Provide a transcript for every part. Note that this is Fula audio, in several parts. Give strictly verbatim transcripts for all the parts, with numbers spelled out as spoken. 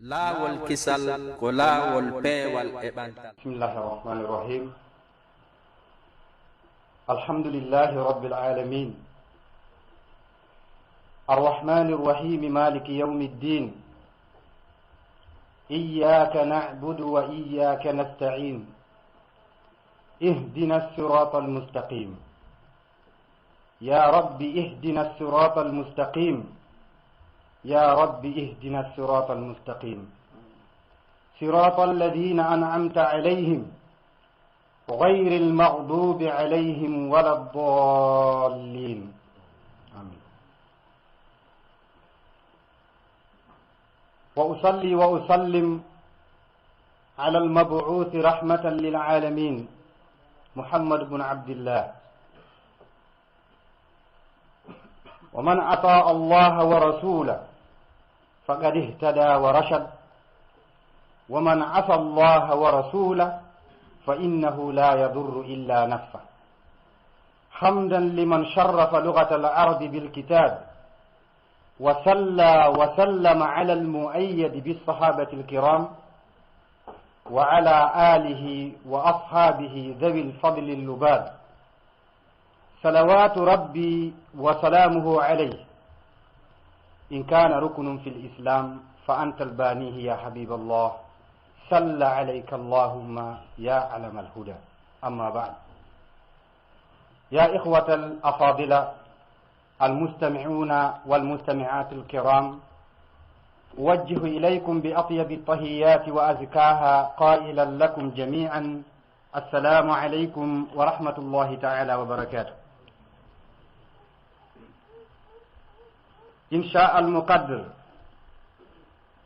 Laawol kisal ko laawol peewal e ɓantal. بسم الله الرحمن الرحيم. الحمد لله رب العالمين. الرحمن الرحيم. مالك يوم الدين. إياك نعبد وإياك نستعين. اهدنا الصراط المستقيم. يا رب اهدنا الصراط المستقيم. يا رب اهدنا الصراط المستقيم. صراط الذين أنعمت عليهم غير المغضوب عليهم ولا الضالين. آمين. وأصلي وأسلم على المبعوث رحمة للعالمين محمد بن عبد الله. ومن أطاع الله ورسوله فقد اهتدى ورشد، ومن عصى الله ورسوله فإنه لا يضر إلا نفسه. حمدا لمن شرف لغة العرب بالكتاب، وصلى وسلم على المؤيد بالصحابة الكرام، وعلى آله وأصحابه ذوي الفضل اللباب، صلوات ربي وسلامه عليه. إن كان ركن في الإسلام فأنت البانيه يا حبيب الله، صلى عليك اللهم يا علم الهدى. أما بعد، يا إخوة الأفاضلة، المستمعون والمستمعات الكرام، أوجه إليكم بأطيب التحيات وأزكاها قائلا لكم جميعا: السلام عليكم ورحمة الله تعالى وبركاته. إن شاء المقدر،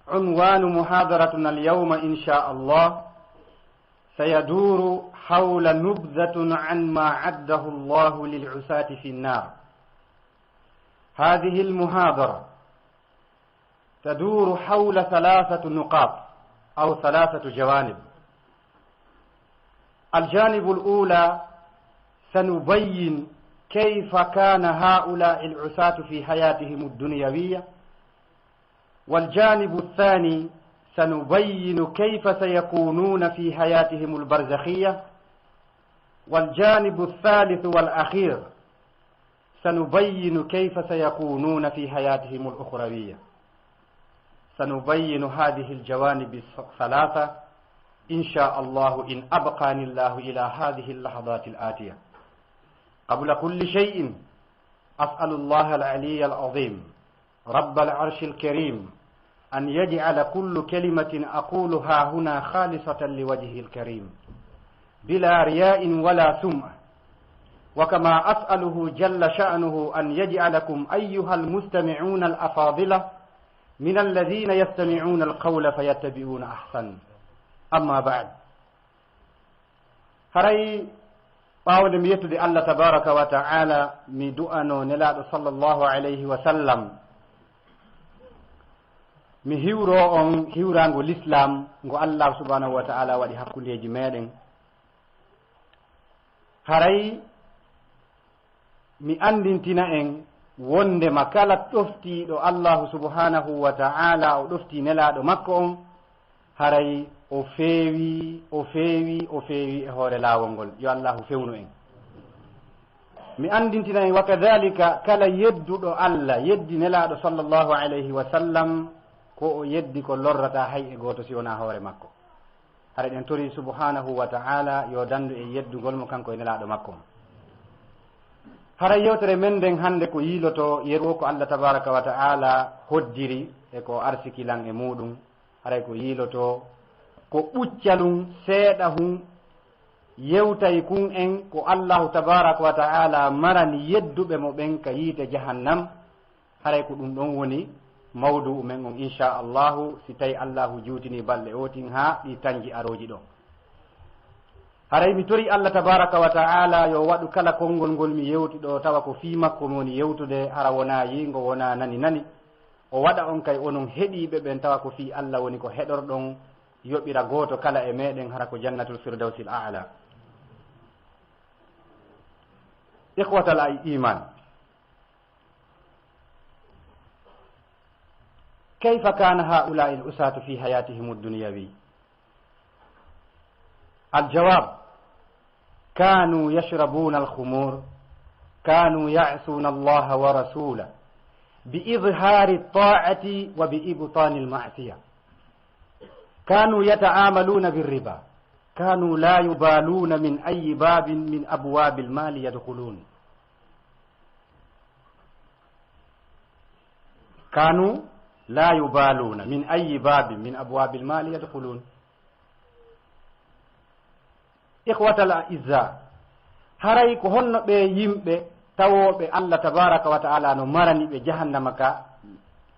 عنوان محاضرتنا اليوم إن شاء الله سيدور حول نبذة عن ما أعده الله للعصاة في النار. هذه المحاضرة تدور حول ثلاثة نقاط أو ثلاثة جوانب. الجانب الأولى، سنبين كيف كان هؤلاء العصاة في حياتهم الدنيوية، والجانب الثاني، سنبين كيف سيكونون في حياتهم البرزخية، والجانب الثالث والأخير، سنبين كيف سيكونون في حياتهم الأخروية. سنبين هذه الجوانب الثلاثة إن شاء الله، إن أبقاني الله إلى هذه اللحظات الآتية. قبل كل شيء، أسأل الله العلي العظيم رب العرش الكريم أن يجعل كل كلمة أقولها هنا خالصة لوجهه الكريم بلا رياء ولا سمعة، وكما أسأله جل شأنه أن يجعلكم أيها المستمعون الأفاضلة من الذين يستمعون القول فيتبعون أحسنه. أما بعد، haray ɓaawo nde mi yettude Allah tabaraka wa ta'ala, mi du'ano Nelaaɗo sallallahu alayhi wa sallam, mi hiwro on hiwraango Lislaam ngo Allah subhanahu wa ta'ala waɗi hakkundeeji meɗen. Haray mi anndintina en wonndema kala ɗoftiiɗo Allahu subhanahu wa ta'ala, o ɗoftii Nelaaɗo makko on, haray o feewi, o feewi, o feewi e hoore laawol ngol. Yo Allahu fewnu en. Mi anndintina en, wa kadhalika, kala yedduɗo Allah, yeddi Nelaaɗo sallallahu alayhi wa sallam, ko o yeddi ko lorrata hay e gooto si wonaa hoore makko. Hara eɗen tori subhanahu wa ta'ala yo dandu e yeddugol mo kanko e Nelaaɗo makko mo. Hara yewtere men nden hannde ko yiiloto yeru o ko Allah tabaraka wa ta'ala hoddiri e ko arsikilan e muɗum. Haray ko yiiloto ko ɓuccalum seeɗa hum yewtay kun en ko Allahu tabaraka wa ta'ala marani yedduɓe mo ɓen ka yiite jahannam. Haray ko ɗum ɗon woni mawdu'u men on, insha Allahu, si tawi Allahu juutini balɗe ootin haa ɗi tanji arooji ɗo. Haray mi tori Allah tabaraka wa ta'ala yo waɗu kala konngol ngol mi yewti ɗo tawa ko fii makko mi woni yewtude, hara wonaa yiingo, wonaa nani nani. O waɗa on kay onon heɗiiɓe ɓen tawa ko fii Allah woni ko heɗorɗon, yoɓira gooto kala e meɗen hara ko jannatul firdawsil a'la. Ikhwatal iman. كيف كان هؤلاء العصاة في حياتهم الدنيوية؟ الجواب: كانوا يشربون الخمور، كانوا يعصون الله ورسوله بإظهار الطاعة وبإبطان المعصية، كانوا يتعاملون بالربا، كانوا لا يبالون من أي باب من أبواب المال يدخلون، كانوا لا يبالون من أي باب من أبواب المال يدخلون. Ikhwatal a'izza, haray ko honno ɓe yimɓe tawooɓe Allah tabaraka wa ta'ala no marani ɓe jahannama ka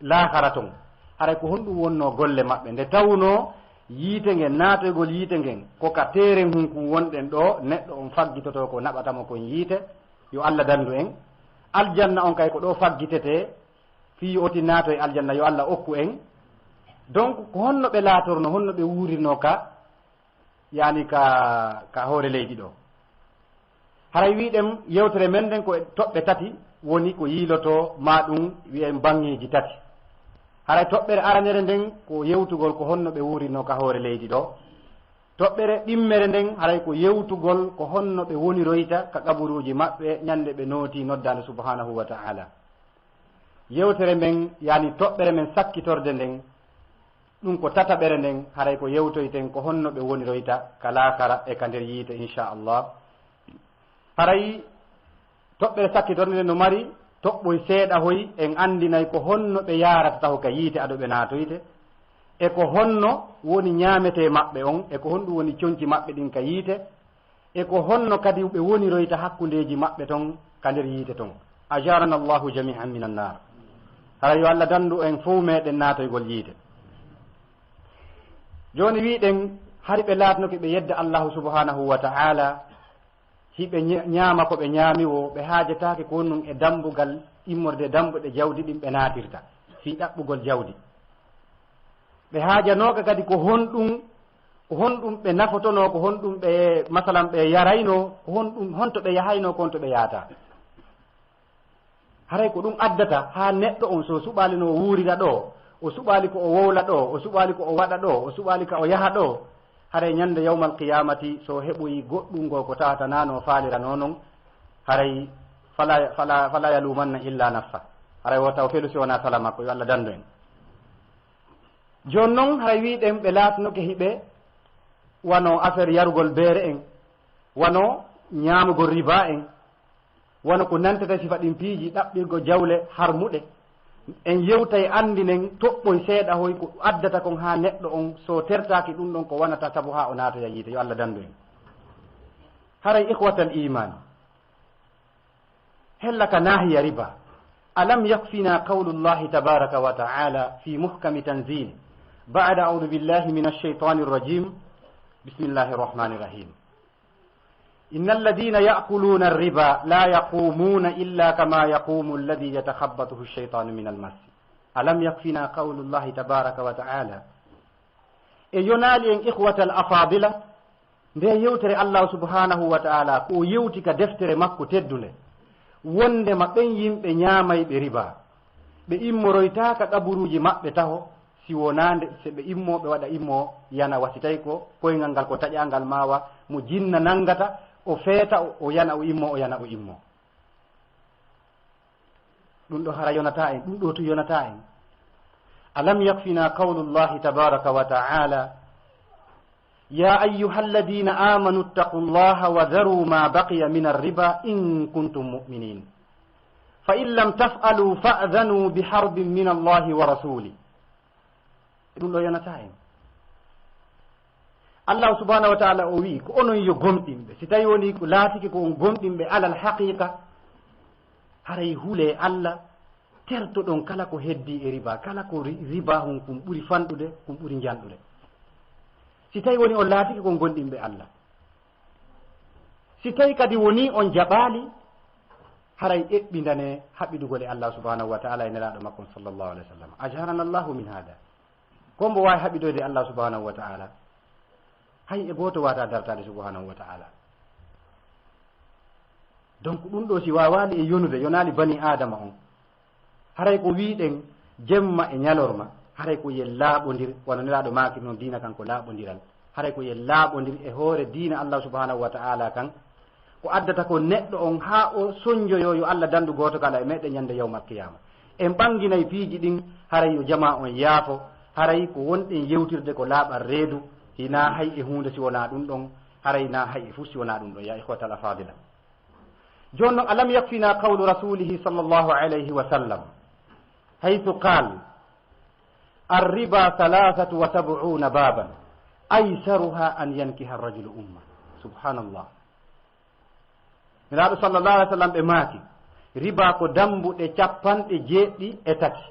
laakara ton? Haray ko honɗum wonno golle maɓɓe nde tawno yiite ngen, naatoygol yiite ngen, ko ka teeren hunkun wonɗen ɗo, neɗɗo on faggitoto ko naɓata mo kon yiite, yo Allah dandu en. Aljanna on kay ko ɗo faggitete, fii yo oti naato e aljanna, yo Allah okku en. Donc, ko honno ɓe laatorno, honno ɓe wuurirno ka, yani ka, ka hoore leydi ɗo? Haray wiɗen yewtere men nden ko e toɓɓe tati woni ko yiiloto, ma ɗum wi'en banŋeeji tati. Haray toɓɓere aranere nden ko yewtugol ko honno ɓe wuurirno ka hoore leydi ɗo. Toɓɓere ɗimmere nden haray ko yewtugol ko honno ɓe woniroyta ka qaburuuji maɓɓe ñande ɓe nooti noddaandu subhanahu wa ta'ala. Yewtere men, yani toɓɓere men sakkitorde nden, ɗum ko tataɓere nden, haray ko yewtoyten ko honno ɓe woniroyta ka laakara e ka nder yiite, inchallah. Haray toɓɓere sakkitorde nden no mari toɓɓoy seeɗa hoy, en anndinay ko honno ɓe yaarata taho ka yiite ado ɓe naatoyte, e ko honno woni ñaametee maɓɓe on, e ko honɗum woni conci maɓɓe ɗin ka yiite, e ko honno kadi ɓe woniroyta hakkundeeji maɓɓe ton ka nder yiite ton. Ajarana Allahu jami'an minan nar. Hara yo Allah dandu en fow meɗen naatoygol yiite. Jooni wiɗen, hari ɓe laatnoke ɓe yedda Allahu subhanahu wa ta'ala, hiɓe ña-, ñaama ko ɓe ñaami wo, ɓe haajataake ko wonnun e dambugal immorde dambuɗe jawdi ɗin ɓe naatirta, fii ɗaɓɓugol jawdi. Ɓe haajanooka kadi ko honɗum, ko honɗum ɓe nafotonoo, ko honɗum ɓe, masalan, ɓe yaraynoo, ko honɗum, honto ɓe yahaynoo, ko honto ɓe yahata. Haray ko ɗum addata haa neɗɗo on, so suɓaali no o wuurira ɗo, o suɓaali ko o wowla ɗo, o suɓaali ko o waɗa ɗo, o suɓaali ka o yaha ɗo, haray ñande yawmal qiyamati, so heɓoyi goɗɗum ngo ko tawata na no faaliranoo non, haray fala, fala, fala yalumanna illa nafsa. Haray wo taw felu si wona sala makko, yo Allah dandu en. Jooni non, hay wiɗen ɓe laatnoke hiɓe wano affaire yarugol beere en, wano ñaamugol riba en, wano ko nantata sifa ɗin piiji, ɗaɓɓirgo jawle harmuɗe. En yewtay anndinen toɓɓoy seeɗa hoy ko addata kon haa neɗɗo on so tertaaki ɗum ɗon ko wonata sabu haa o naatoya yiite. Yo Allah dandu en. Haray ikhwatal iman, hella ka naahiya riba. Alam yakfina qawlullahi tabaraka wa ta'ala fi muhkami tanzil, ba'da a'udhu billahi minash shaytanir rajim. Bismillahir rahmanir rahim. Innal ladhina ya'kuluna ar-riba la yaqumuna illa kama yaqumu alladhi yatakhabbathuhu ash-shaytanu minal mas. Alam yakfina qawlullahi tabaraka wa ta'ala. E yonaali en ikhwatal afadila, nde yewtere Allahu subhanahu wa ta'ala ko o yewti ka deftere makko teddunde, wondema ɓen yimɓe ñaamayɓe riba, ɓe immoroyta ka qaburuuji maɓɓe taho, si wonaande se ɓe immo, ɓe waɗa immo yana, wa si tawi ko koyngal ngal ko taƴangal, ma wa mo jinna nangata, o feeta, o, o yana, o immo, o yana, o immo. Ɗum ɗo hara yonata en, ɗum ɗo tu yonata en. Alam yakfina qawlullahi tabaraka wa ta'ala, ya ayyuhalladhina amanu ittaqullaha wa dharu ma baqiya minar riba in kuntum mu'minin. Fa in lam taf'alu fa'dhanu bi harbin minallahi wa rasulih. Ɗum ɗo yonata en. Allahu subhanahu wa ta'ala o wi'i, ko onon yo gomɗinɓe. Si tawi woni ko laatike ko on gomɗinɓe alal haqiqa, haray hulee Allah, tertoɗon kala ko heddi e riba, kala ko ri-, riba hun kun ɓuri fanɗude, kun ɓuri njanɗude. Si tawi woni on laatike ko on gomɗinɓe Allah. Si tawi kadi woni on jaɓaali, haray eɓɓindane haɓidugol e Allah subhanahu wa ta'ala e nelaaɗo makko on sallallahu alaihi wa sallam. Ajarana Allahu min hada. Ko mbo waawi haɓidoyde Allah subhanahu wa ta'ala? Hay e gooto waata dartaade subhanahu wa ta'ala. Donc ɗum ɗo si waawaali e yonude, yonaali bani Aadama on. Haray ko wiiɗen jemma e ñalorma, Haray ko yen laaɓondir, wano Nelaaɗo maakiri non, diina kan ko laaɓondiral. Haray ko yen laaɓondir e hoore diina Allah subhanahu wa ta'ala kan. Ko addata ko neɗɗo on haa o sonjoyo yo Allah dandu gooto kala e meɗen ñande yawmal qiyaama. En ɓanginay piiji ɗin, haray yo jamaa on yaafo, haray ko wonɗen yewtirde ko laaɓal reedu, hinaa hay e huunde si wonaa ɗun ɗon, haray hinaa hay e fus si wonaa ɗun ɗon, ya ikhwatal afadila. Jooni non, alam yakfina qawlu rasulihi sallallahu alayhi wa sallam, haythu qaal, arriba thalathatu wa sab'una baban, aysaruha an yankiha rajulu umma. Subhanallah. Nelaaɗo sallallahu alayhi wa sallam ɓe maaki, riba ko dambuɗe capanɗe jeeɗiɗi e tati.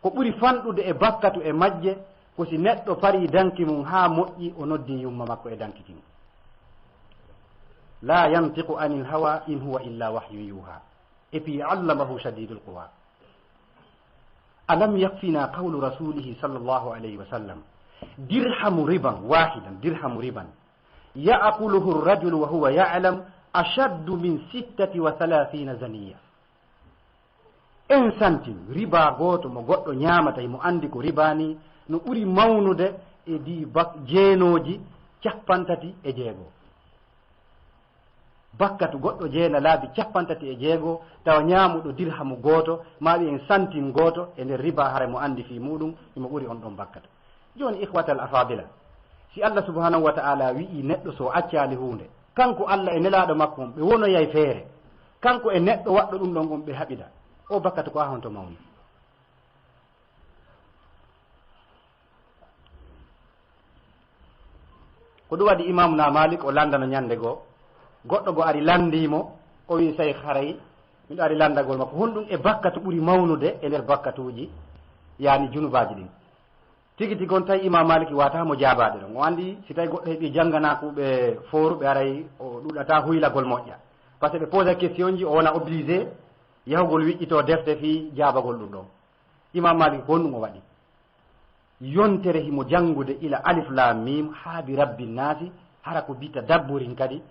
Ko ɓuri fanɗude e bakkatu e majje, ko si neɗɗo parii danki mun haa moƴƴi, o noddi yumma makko e danki kin. La yantiqu anil hawa in huwa illa wahyun yuha. Et puis, allamahu shadidul quwa. Alam yakfina qawlu rasulihi sallallahu alayhi wa sallam, dirhamu riban wahidan, dirhamu riban, ya'kuluhu ar-rajulu wa huwa ya'lam, ashaddu min sittati wa thalathina zaniya. Un centime riba gooto mo goɗɗo ñaamata, himo anndi ko riba ni, no ɓuri mawnude e ɗii bak-, jeenooji cappanɗe tati e jeego. Bakkatu goɗɗo jeena laabi cappanɗe tati e jeego, tawa ñaamuɗo dirhamu gooto, maa wi'en centime gooto e nder riba, haray mo anndi fii muuɗum, himo ɓuri on ɗon bakkatu. Jooni, ikhwatal afadila, si Allah subhanahu wa ta'ala wi'i neɗɗo so accaali huunde, kanko Allah e Nelaaɗo makko on, ɓe wonoyay feere. Kanko e neɗɗo waɗɗo ɗum ɗon on, ɓe haɓida. O bakkatu ko a honto mawni? Ko ɗum waɗi Imaamuna Malik o lanndano ñannde goo. Goɗɗo goo ari lanndii mo, o wi'i, "Sey haray miɗo ari lanndagol ma, ko honɗum e bakkatu ɓuri mawnude e nder bakkatuuji, yaani junubaaji ɗin?" Tigi tigi on tawi Imaam Malik waawataa mo jaabaade ɗon. O anndi si tawi goɗɗo heɓii jannganaakuuɓe fooru, ɓe aray o ɗuɗataa huylagol moƴƴa. Parce que ɓe posa question ji, o wona obligé yahugol wiƴƴitoo defte fii jaabagol ɗum ɗon. Imaam Malik ko honɗum o waɗi? Yontere himo janngude ila alif laam miim haa bi rabbi naasi, hara ko bi tadabburin kadi,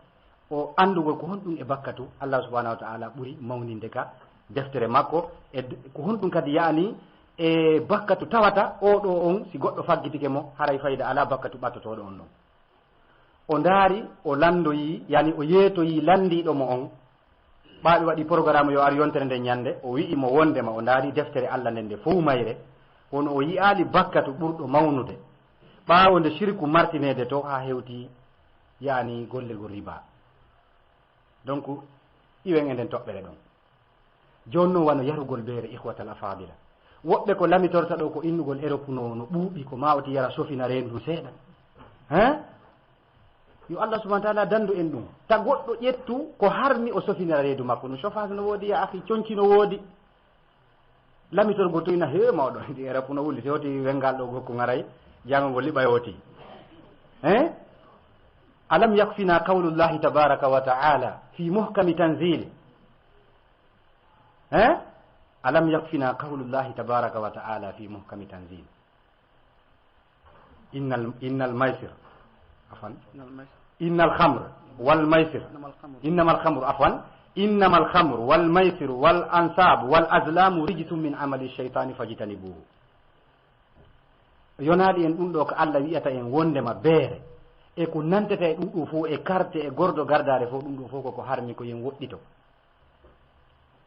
o anndugol ko honɗum e bakkatu Allah subhanahu wa ta'ala ɓuri mawninde ka deftere makko, e d-, ko honɗum kadi yaani e bakkatu tawata oo ɗoo on, si goɗɗo faggitike mo, haray fayda alaa bakkatu ɓattotooɗo on ɗon. O ndaari, o lanndoyi, yaani o yeetoyi lanndiiɗo mo on, ɓaawo ɓe waɗi programme yo ar yontere nden ñannde, o wi'i mo wonndema o ndaari deftere Allah nden nde fow mayre, kono o yi'aali bakkatu ɓurɗo mawnude ɓaawo nde sirku martineede to haa hewti, yaani gollirgol riba. Donc, iwen e nden toɓɓere ɗon. Jooni non wano yarugol beere, ikhwatal afadila. Woɓɓe ko lamitorta ɗoo ko innugol Europe no, no ɓuuɓi, ko maa oti yara sofina reendu seeɗa. Hein? Yo Allah subhanahu wa ta'ala dandu en ɗum. Ta goɗɗo ƴettu ko harmi o sofinira reedu makko. No chauffage no woodi, ya akhi, conci no woodi. Lamitorgol to ina heewi mawɗo. Ndi Europe no wuli, si hoti wengal ɗo gokko ngaray, jango ngol liɓa yoti. Hein? Alam yakfina qawlullahi tabaraka wa ta'ala fi muhkami tanzili. Hein? Alam yakfina qawlullahi tabaraka wa ta'ala fi muhkami tanzili. Innal, innal maysir. Afwan. Innal maysir. Innal khamr wal maysir. Innamal khamr. Innamal khamr, afwan. Innamal khamr wal maysir wal ansab wal azlamu rijsun min amali shaytani fajtanibuhu. Yonaali en ɗum ɗo ko Allah wi'ata en wondema beere. E ko nantata e ɗum ɗo fof, e karte, e gordo gardaare fof, ɗum ɗo fof koko harmi, ko yen woɗɗito.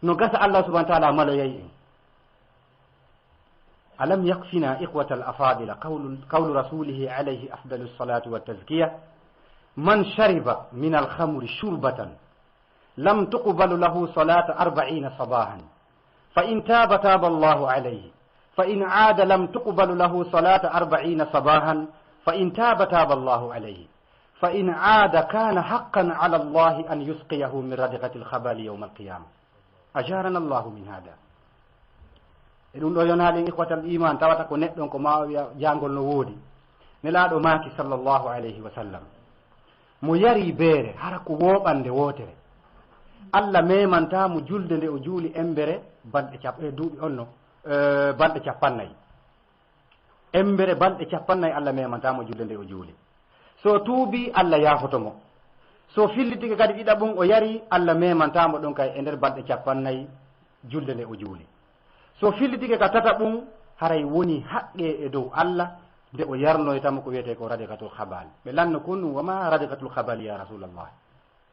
No gasa Allah subhanahu wa ta'ala maloyay en. ألم يكفنا إخوة الأفاضل قول، قول رسوله عليه أفضل الصلاة والتزكية: من شرب من الخمر شربة لم تقبل له صلاة أربعين صباحا، فإن تاب تاب الله عليه، فإن عاد لم تقبل له صلاة أربعين صباحا، فإن تاب تاب الله عليه، فإن عاد كان حقا على الله أن يسقيه من ردغة الخبال يوم القيامة. أجارنا الله من هذا. E ɗum ɗo yonaali en, ikhwatal iman, tawata ko neɗɗo on ko ma o wi'a jangol no woodi. Nelaaɗo maaki sallallahu alayhi wa sallam, mo yari beere hara ko wooɓande wootere, Allah memanta mo julde nde o juuli embere balɗe cap-, e duuɓi on no, e, balɗe cappannayi. Embere balɗe cappannayi Allah memanta mo julde nde o juuli. So tuubi, Allah yaafoto mo. So fillitike kadi ɗiɗaɓum o yari, Allah memanta mo ɗon kay e nder balɗe cappannayi julde nde o juuli. So fillitike ka tataɓum, Haray woni haqqe e dow Allah, nde o yarnoyta mo ko wiyetee ko radqatul khabal. Ɓe lanno kon ɗum, "Wa ma radqatul khabal ya Rasulallah?"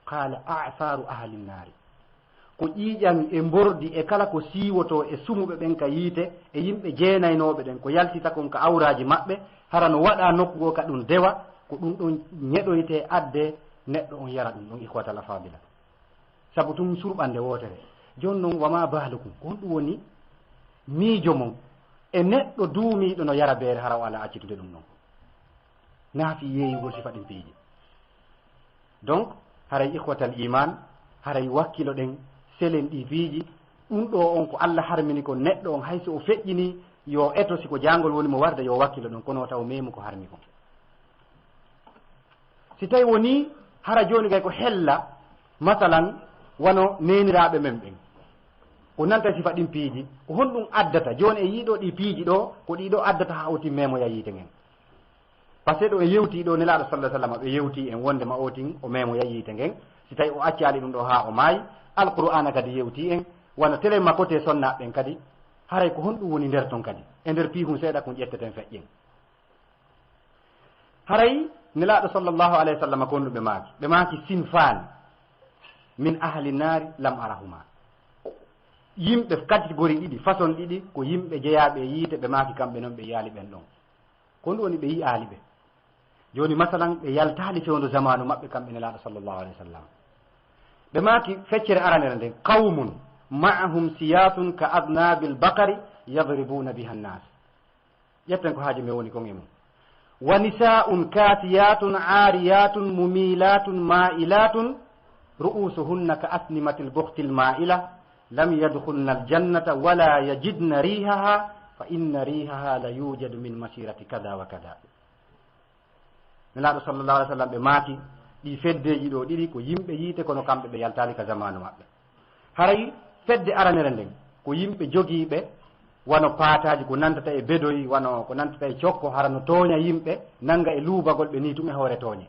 Qala, "A'saru ahli nnaari." Ko ƴiiƴam e mbordi e kala ko siiwotoo e sumuɓe ɓen ka yiite, e yimɓe jeenaynooɓe ɗen, ko yaltita kon ka awraaji maɓɓe, hara no waɗa nokku goo ka ɗum dewa, ko ɗum ɗon ñeɗoytee adde neɗɗo on yara ɗum ɗon, ikhwatal afadila. Sabu tun surɓannde wootere. Jooni non, wa ma balukum, ko honɗum woni miijo mon e neɗɗo duumiiɗo no yara beere, hara o alaa accitude ɗum ɗon? Naa fii yeeyugol sifa ɗin piiji. Donc, haray ikhwatal iman, haray wakkilo ɗen, selen ɗi piiji, ɗum ɗo on ko Allah harmini ko neɗɗo on, hay so o feƴƴini, yo eto, si ko jaangol woni mo warde, yo wakkilo ɗon, kono o taw meemu ko harmi kon. Si tawi woni hara jooni kay ko hella, masalan, wano neeniraaɓe men ɓen, ko nanta sifa ɗin piiji, ko honɗum addata jooni e yiiɗo ɗi piiji ɗo, ko ɗi ɗo addata haa o tin meemoya yiite ngen? Parce que ɗo en yewti ɗo, Nelaaɗo sallallahu alaihi wasallam, ɓe yewti en wonde ma o tin o meemoya yiite ngen, si tawi o accaali ɗum ɗo haa o maayi, Alqur'aana kadi yewti en, wano tele ma kote sonnaaɓe ɓen kadi, haray ko honɗum woni nder ton kadi? E nder piihun seeɗa kun ƴetteten feƴƴen. Haray Nelaaɗo sallallahu alaihi wasallam ko honɗum ɓe maaki? Ɓe maaki, "Sinfaani min ahli naari lam arahuma." Yimɓe catégorie ɗiɗi, façon ɗiɗi, ko yimɓe jeyaaɓe e yiite, ɓe maaki kamɓe non ɓe yiyaali ɓen ɗon. Ko honɗum woni ɓe yiyaali ɓe? Jooni, masalan, ɓe yaltaali fewndo zamaanu maɓɓe kamɓe Nelaaɗo sallallahu alaihi wasallam. Ɓe maaki feccere aranere nden, "Qawmun ma'ahum siyatun ka adnabil baqari yadribuna biha nnas." Ƴetten ko haaju men woni kon e mum. "Wa nisaa'un kaasiyaatun aariyaatun mumiilaatun maa'ilaatun ru'uusuhunna ka asnimatil buxtil maa'ila lam yadxulna aljannata wala yajidna riihaha fa inna riihaha la yuujadu min masiirati kada wa kada." Nelaaɗo sallallahu alaihi wasallam ɓe maaki, ɗi feddeeji ɗo ɗiɗi ko yimɓe yiite, kono kamɓe ɓe yaltaali ka zamaanu maɓɓe. Haray fedde aranere nden ko yimɓe jogiiɓe wano paataaji, ko nantata e bedoy, wano ko nantata e cokko, hara no tooña yimɓe, nanga e luubagol ɓe ni tun e hoore tooñe.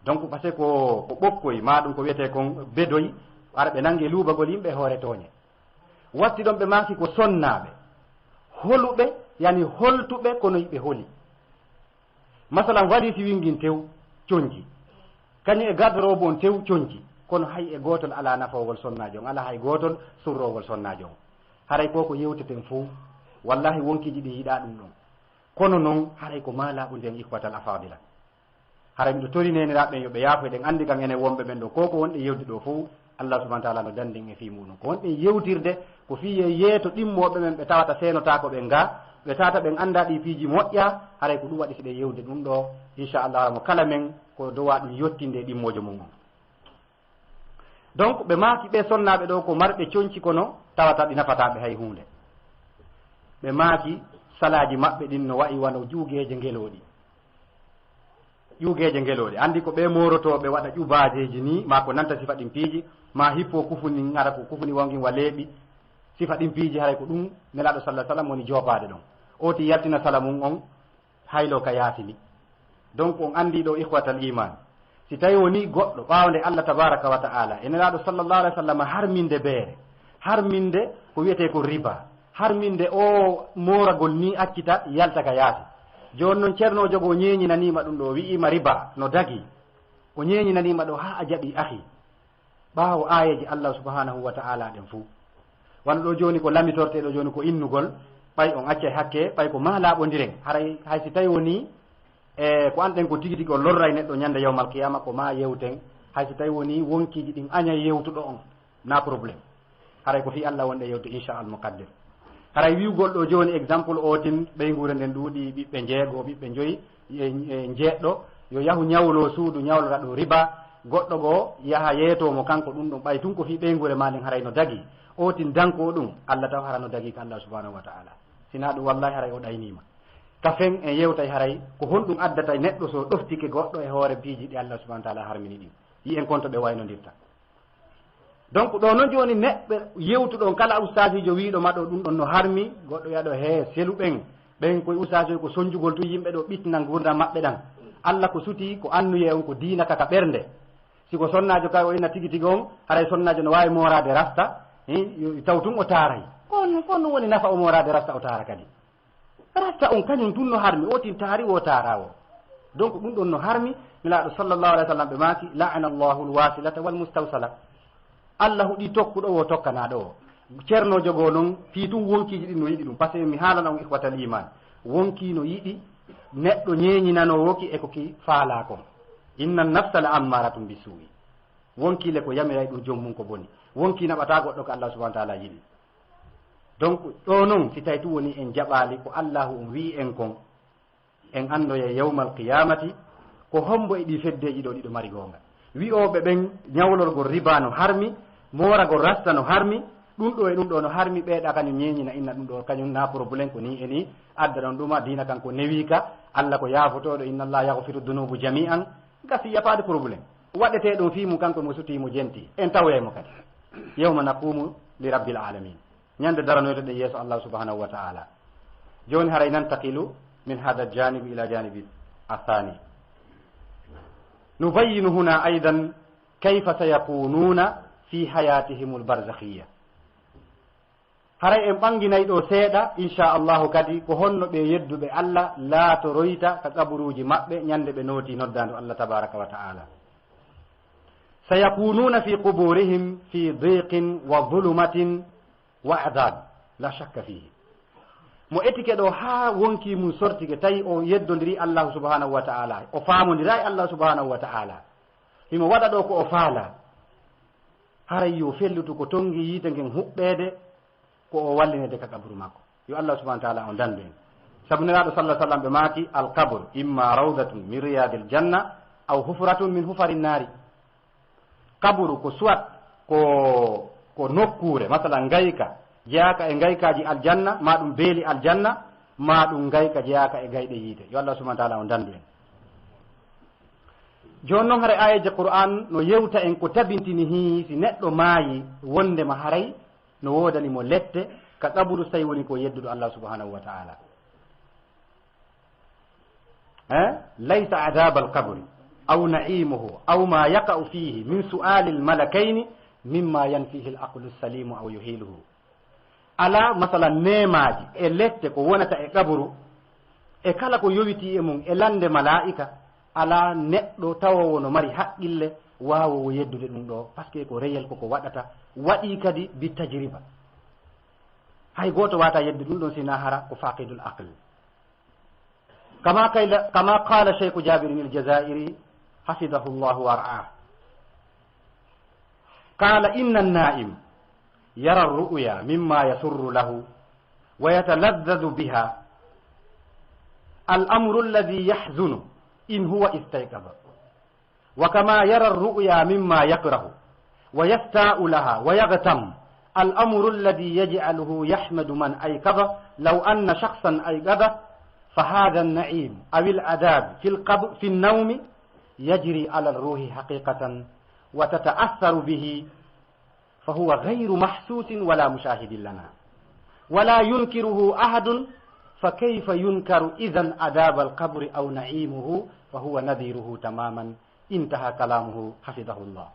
Donc, parce que ko, ko ɓokkoy, ma ɗum ko wiyetee kon bedoy, ara ɓe nangi e luubagol yimɓe e hoore tooñe. Watti ɗon ɓe maaki ko sonnaaɓe, holuɓe, yani holtuɓe, kono yiɓe holi. Masalan, valise wingin tew, conci. Kañum e garde-robe on tew, conci. Kono hay e gootol alaa nafoowol sonnaajo on, alaa hay gootol surroowol sonnaajo on. Haray ko ko yewteten fow, wallahi wonkiiji ɗin yiɗaa ɗum ɗon. Kono non, haray ko maa laaɓundi en, ikhwatal afadila. Haray miɗo tori neeniraaɓe ɓen yo ɓe yaafo, eɗen anndi kan enen wonɓe ɓen ɗo, ko ko wonɗen yewtude ɗo fow, Allah subhanahu wa taala no danndi en e fii muɗum. Ko wonɗen yewtirde, ko fii ye-, yeeto ɗimmooɓe men ɓe tawata seenotaako ɓen ga, ɓe tawata ɓen anndaa ɗii piiji moƴƴaa, haray ko ɗum waɗi si ɗen yewtude ɗum ɗo, inchallah, mo kala men ko dowaa ɗum yottinde e ɗimmoojo mum on. Donc, ɓe maaki ɓe sonnaaɓe ɗo ko marɓe conci, kono tawata ɗi nafataa ɓe hay huunde. Ɓe maaki salaaji maɓɓe ɗin no wa'i wano juugeeje ngelooɗi. Ƴuugeeje ngelooɗi. Anndi ko ɓe moorotooɓe waɗa ƴubaajeeji nii, maa ko nanta sifa ɗin piiji, maa hippoo kufuni, ara ko kufuni wangin wa leeɓi. Sifa ɗin piiji haray ko ɗum Nelaaɗo sallallahu alaihi wasallam woni joopaade ɗon. Ooti yaltina sala mum on, haylo ka yaasi ni. Donc, on anndi ɗo, ikhwatal iman, si tawi woni goɗɗo ɓaawo nde Allah tabaraka wa ta'ala e Nelaaɗo sallallahu alaihi wasallam harminde beere, harminde ko wiyetee ko riba, harminde o mooragol ni accita yalta ka yaasi. Jooni non, cernoojo goo ñeeñinaniima ɗum ɗo, o wi'iima riba no dagi. O ñeeñinaniima ɗo haa a jaɓi, akhi. Ɓaawo aayeeje Allah subhanahu wa ta'ala ɗen fuu. Wano ɗo jooni ko lamitortee ɗo jooni ko innugol, ɓay on accay hakke, ɓay ko maa laaɓondiren. Haray, hay si tawi woni, e, ko anɗen ko tigi tigi on lorray neɗɗo ñande yawmal qiyama, ko maa yewten. Hay si tawi woni wonkiiji ɗin añay yewtuɗo on, na problème. Haray ko fii Allah wonɗen yewtude, insha al muqaddir. Haray wi'ugol ɗo jooni, exemple, o tin, ɓeynguure nden ɗuuɗi ɓiɓɓe njeego, ɓiɓɓe njoyi, e, e, njeeɗɗo, yo yahu ñawlo suudu, ñawlora ɗum riba, goɗɗo goo yaha yeeto mo kanko ɗum ɗum, ɓay tun ko fii ɓeynguure maa nden haray no dagi. O tin danko ɗum, Allah taw hara no dagi ka Allah subhanahu wa ta'ala. Sinaa ɗum, wallahi, haray o ɗayniima. Ka fen en yewtay haray ko honɗum addata neɗɗo so ɗoftike goɗɗo e hoore piiji ɗi Allah subhanahu wa ta'ala harmini ɗin. Yi'en kon to ɓe waynondirta. Donc, ɗo non jooni neɗɗo yewtuɗo on, kala ustaasiijo wiiɗo ma ɗo ɗum ɗon no harmi, goɗɗo wi'a ɗo, "Hee, selu ɓen, ɓen koye ustaasiijo ko sonjugol tun yimɓe ɗo ɓittina ngurndan maɓɓe ɗan." Allah ko suti ko annuyee on ko diina ka ka ɓernde. Si ko sonnaajo kay o ina tigi tigi on, haray sonnaajo no waawi mooraade rasta, eh, yo taw tun o taaray. Ko on, ko on woni nafa o mooraade rasta o taara kadi. Rasta on kañum tun no harmi, o tin taari o taara o. Donc ɗum ɗon no harmi, Nelaaɗo sallallahu alayhi wa sallam ɓe maaki, "La'ana Allahu al-wasilata wal mustawsala." Allah huɗi tokkuɗo o tokkanaaɗo o. Ceerno jogoo noon, fii tun wonkiiji ɗin no yiɗi ɗum. Parce que mi haalana on ikhwatal iman. Wonkii no yiɗi neɗɗo ñeeñinanoowo ki e ko ki faalaa kon. "Inna nafsa la ammaratun bisuu'i." Wonkii le ko yamiray ɗum joom mum ko boni. Wonkii naɓataa goɗɗo ko Allah subhanahu wa ta'ala yiɗi. Donc ɗo noon, si tawi tun woni en jaɓaali ko Allahu on wi'i en kon, en anndoya yawmal qiyamati ko hombo e ɗi feddeeji ɗo ɗiɗo mari goonga. Wi'ooɓe ɓen ñawlorgol riba no harmi, mooragol rasta no harmi, ɗum ɗo e ɗum ɗo no harmi, ɓeeɗa kañum ñeeñina inna ɗum ɗo kañum na problème ko ni e ni, adda ɗon ɗuma, diina kan ko newi ka, Allah ko yaafotooɗo, "Inna Allah yaghfiru dhunubu jami'an." Gasi yafaade problème. Waɗetee ɗum fii mum kanko mo sutii mo jenti. En tawoyay mo kadi. Yawma naqumu li rabbil alamin. Ñande daranoyto ɗen yeeso Allah subhanahu wa ta'ala. Jooni haray nantaqilu min hada janibi ila janibi athani. Nubayyinu huna aidan kayfa sayakununa fi hayatihimul barzakhiyya. Haray en ɓanginay ɗo seeɗa, insha Allahu kadi, ko honno ɓe yedduɓe Allah laatoroyta ka kaburuuji maɓɓe ñande ɓe nooti noddaandu Allah tabaraka wa ta'ala. Sayakununa fi quburihim fi diqin wa dhulumatin wa adhab, la shakka fihi. Mo etike ɗo haa wonkii mum sortike, tawi o yeddondiri Allah subhanahu wa ta'ala, o faamondiray Allah subhanahu wa ta'ala, himo waɗa ɗo ko o faala, haray yo fellutu ko tongi yiite ngen huɓɓeede, ko o wallinede ka kaburu makko. Yo Allah subhanahu wa ta'ala on dandu en. Sabu Nelaaɗo sallallahu alaihi wasallam ɓe maaki, "Al qabru imma rawdatun min riyadil janna aw hufratun min hufarin nari." Kaburu ko soit ko, ko nokkuure, masalan, ngayka jeyaaka e ngaykaaji aljanna, ma ɗum beeli aljanna, ma ɗum ngayka jeyaaka e gayɗe yiite. Yo Allah subhanahu wa ta'ala on dandu en. Jooni noon, hare aayeeje Qur'aan no yewta en ko tabintini hii si neɗɗo maayi, wondema haray no woodani mo lette ka qaburu, so tawi woni ko yedduɗo Allah subhanahu wa ta'ala. Eh? "Laysa adhabal qabri aw na'imuhu aw ma yaqa'u fihi min su'alil malakayni mimma yanfihi al aqlu salimu aw yuhiluhu." Alaa, masalan, neemaaji e lette ko wonata e qaburu, e kala ko yowitii e mum e lande malaa'ika, alaa neɗɗo tawoowo no mari haqqille waawoowo yeddude ɗum ɗo, parce que ko reyel, koko waɗata, waɗii kadi bi tajriba. Hay gooto waawataa yeddude ɗum ɗon si naa hara ko faqidul aql. كما قال، كما قال شيخ جابر الجزائري حفظه الله ورعاه، قال: "إن النائم يرى الرؤيا مما يسر له ويتلذذ بها، الأمر الذي يحزن إن هو استيقظ، وكما يرى الرؤيا مما يكره ويستاء لها ويغتم، الأمر الذي يجعله يحمد من أيقظه، لو أن شخصا أيقظه، فهذا النعيم أو العذاب في القبر، في النوم، يجري على الروح حقيقة وتتأثر به، فهو غير محسوس ولا مشاهد لنا، ولا ينكره أحد، فكيف ينكر إذن عذاب القبر أو نعيمه، فهو نظيره تماما." Intaha kalamuhu, hafidahullah.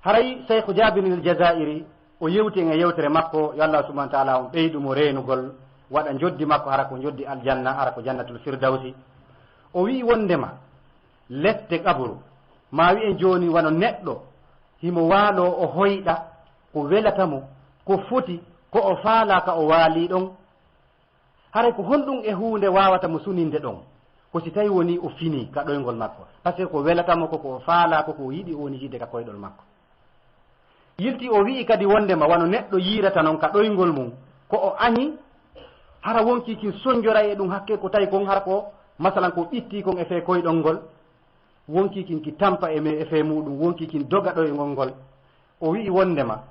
Haray Seykhu Jaabir al Jazaa'iri, o yewti en e yewtere makko, yo Allah subhanahu wa ta'ala on ɓeydu mo reenugol, waɗa njoddi makko hara ko njoddi aljanna, hara ko jannatul firdawsi. O wi'i wondema lette qaburu, ma wi'en jooni wano neɗɗo himo waaloo o hoyɗa ko welata mo, ko foti, ko o faalaa ka o waalii ɗon, haray ko honɗum e huunde waawata mo suninde ɗon? Ko si tawi woni o finii ka ɗoyngol makko. Parce que ko welata mo ko, ko o faalaa ko, ko o yiɗi o woni yiide ka koyɗol makko. Yilti o wi'i kadi wondema wano neɗɗo yiirata non ka ɗoyngol mum, ko o añi, hara wonkii kin sonjoray e ɗum hakke ko tawi kon hara ko, masalan, ko ɓittii kon e fee koyɗol ngol, wonkii kin ki tampa e me-, e fee muuɗum, wonkii kin doga ɗoyngol ngol. O wi'i wondema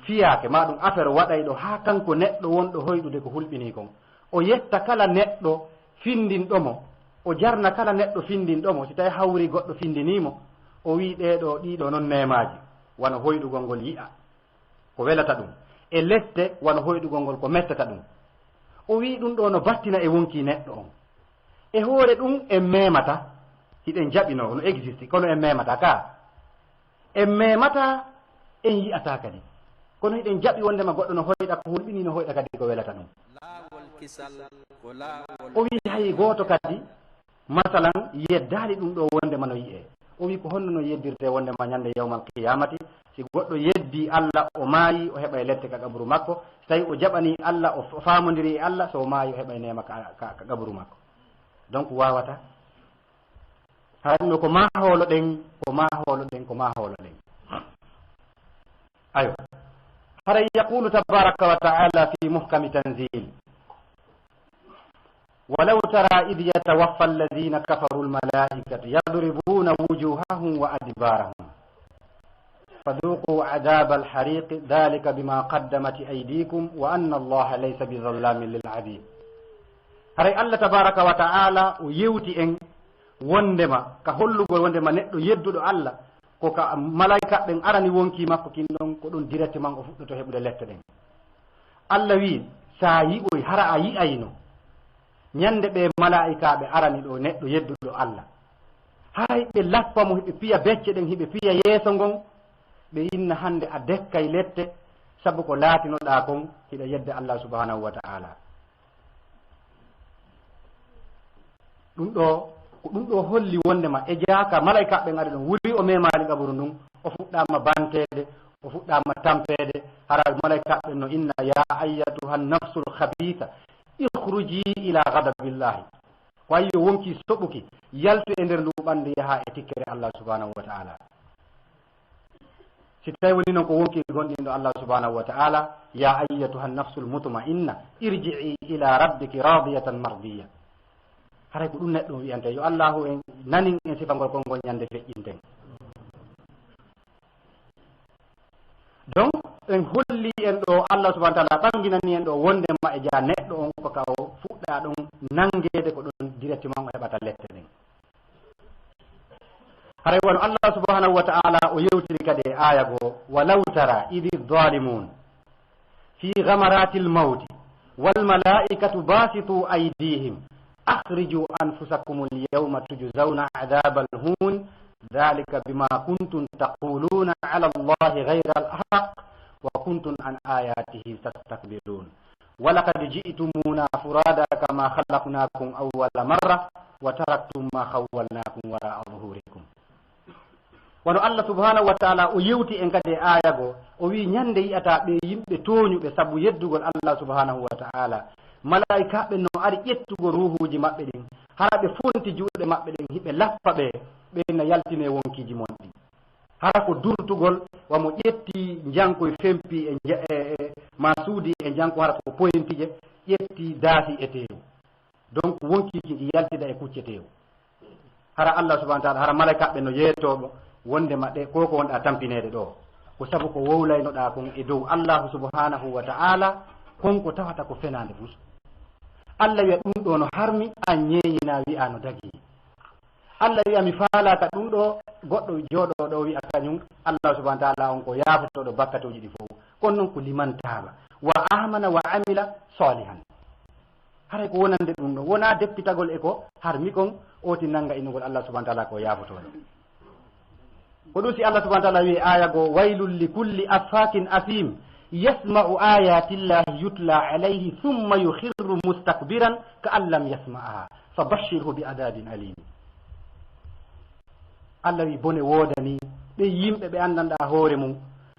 fiyaake, ma ɗum affaire waɗayɗo haa kanko neɗɗo wonɗo hoyɗude ko hulɓinii kon. O yetta kala neɗɗo findinɗo mo, o jarna kala neɗɗo findinɗo mo, si tawi hawri goɗɗo findinii mo, o wi'i ɗee ɗoo, ɗii ɗoo non neemaaji, wano hoyɗugol ngol yi'a ko welata ɗum, e lette wano hoyɗugol ngol ko mettata ɗum. O wi'i ɗum ɗoo no battina e wonkii neɗɗo on. E hoore ɗum en meemata, hiɗen jaɓinoo no existe, kono en meemata ka. En meemataa, en yi'ataa kadi. Kono hiɗen jaɓi wondema goɗɗo no hoyɗa ko hulɓinii, no hoyɗa kadi ko welata ɗum. Laawol kisal ko laawol. O wi'i hay gooto kadi, masalan, yeddaali ɗum ɗo wondema no yi'ee. O wi'i ko honno no yeddirtee wondema ñande yawmal qiyamati, si goɗɗo yeddii Allah, o maayi, o heɓay lette ka qaburu makko. Si tawi o jaɓanii Allah, o f-, faamondiri e Allah, so o maayi, o heɓay neema ka, ka, ka qaburu makko. Donc, waawata. Haray ɗum ɗo ko maa hoolo ɗen, ko maa hoolo ɗen, ko maa hoolo ɗen. Ayo. Haray yaqulu tabaraka wa ta'ala fi muhkami tanzil. ولو ترى إذ يتوفى الذين كفروا الملائكة يضربون وجوههم وأدبارهم فذوقوا عذاب الحريق ذلك بما قدمت أيديكم وأن الله ليس بظلام للعبيد. Haray Allah tabaraka wa ta'ala o yewti en wondema, ka hollugol wondema neɗɗo yedduɗo Allah, ko ka malaa'ikaaɓe ɓen arani wonkii makko kin ɗon, ko ɗon directement o fuɗɗoto heɓude lette ɗen. Allah wi'i, sa yi'oy, hara a yi'ayno ñande ɓe malaa'ikaaɓe arani ɗo neɗɗo yedduɗo Allah. Haray ɓe lappa mo, hiɓe piya becce ɗen, hiɓe piya yeeso ngon, ɓe inna hande a dekkay lette, sabu ko laatinoɗaa kon, hiɗa yedda Allah subhanahu wa ta'ala. Ɗum ɗo, ko ɗum ɗo holli wondema e jaaka malaa'ikaaɓe ɓen ari ɗon, wuri o memaali qaburu ndun, o fuɗɗaama banteede, o fuɗɗaama tampeede, hara malaa'ikaaɓe ɓen no inna, "Ya ayyatuha nafsul khabitha, ikhruji ila ghadabillahi." Ko ayyo wonki soɓuki, yaltu e nder ndu ɓandu, yaha e tikkere Allah subhanahu wa ta'ala. Si tawi woni non ko wonki gonɗinɗo Allah subhanahu wa ta'ala, "Ya ayyatuha nafsul mutma'inna, irji'i ila rabbiki radiyatan mardiya." Haray ko ɗum neɗɗo on wi'ante, yo Allahu en nanin en sifangol konngol ñande feƴƴinten. Donc, en holli en ɗo, Allah subhanahu wa ta'ala ɓanginani en ɗo wondema e jaa neɗɗo on ko ka o fuɗɗa ɗon nangeede ko ɗon directement o heɓata lette ɗen. Haray wano Allah subhanahu wa ta'ala o yewtiri kadi e aya goo, "Walaw tara idhi dhalimun fi ghamaratil mawti wal malaikatu basitu aydihim akhriju anfusakumul yawma tujzawna adhabal hun dhalika bima kuntum taquluna ala Allahi ghayral haqq wa kuntum an ayatihi tastakbirun." ولقد جئتمونا فرادا كما خلقناكم أول مرة وتركتم ما خولناكم وراء ظهوركم. Wano Allah subhanahu wa ta'ala o yewti en kadi e aya goo, o wi ñande yi'ata ɓe yimɓe tooñuɓe sabu yeddugol Allah subhanahu wa ta'ala, malaa'ikaaɓe no ari ƴettugol ruuhuuji maɓɓe ɗin, hara ɓe fonti juuɗe maɓɓe ɗen, hiɓe lappa ɓe, ɓe na yaltine wonkiji mon ɗin. Hara ko durtugol, wamo ƴetti njankoy fempi e nja-, e, e, ma suudi e njanko, hara ko poyentije, ƴetti daasi e teewu. Donc, wonkiji ɗi yaltida e kucce teewu. Hara Allah subhanahu wa ta'ala, hara malaa'ikaaɓe no yeetooɓe wondema ɗe, ko ko wonɗa tampineede ɗo. Ko sabu ko wowlaynoɗa kon e dow Allah subhanahu wa ta'ala, kon ko tawata ko fenaande fus. Allah wi'a ɗum ɗo no harmi, an ñeeñina wi'a no dagi. Allah wi'a mi faalaaka ɗum ɗo, goɗɗo jooɗo ɗo wi'a kañum, Allah subhanahu wa ta'ala on ko yaafotooɗo bakkatuuji ɗi fof. Kono noon ko liman taaba, wa amana wa amila salihan. Haray ko wonande ɗum ɗo, wona deppitagol e ko harmi kon, oti nanga inugol Allah subhanahu wa ta'ala ko yaafotooɗo. Ko ɗum si Allah subhanahu wa ta'ala wi'i aya goo, "Waylul li kulli affakin asim, yasma'u ayatillahi yutla alayhi, thumma yukhirru mustakbiran, ka an lam yasma'aha, fa bashshirhu bi adabin alim." Allah wi bone woodani ɓe yimɓe ɓe anndanɗa hoore mum,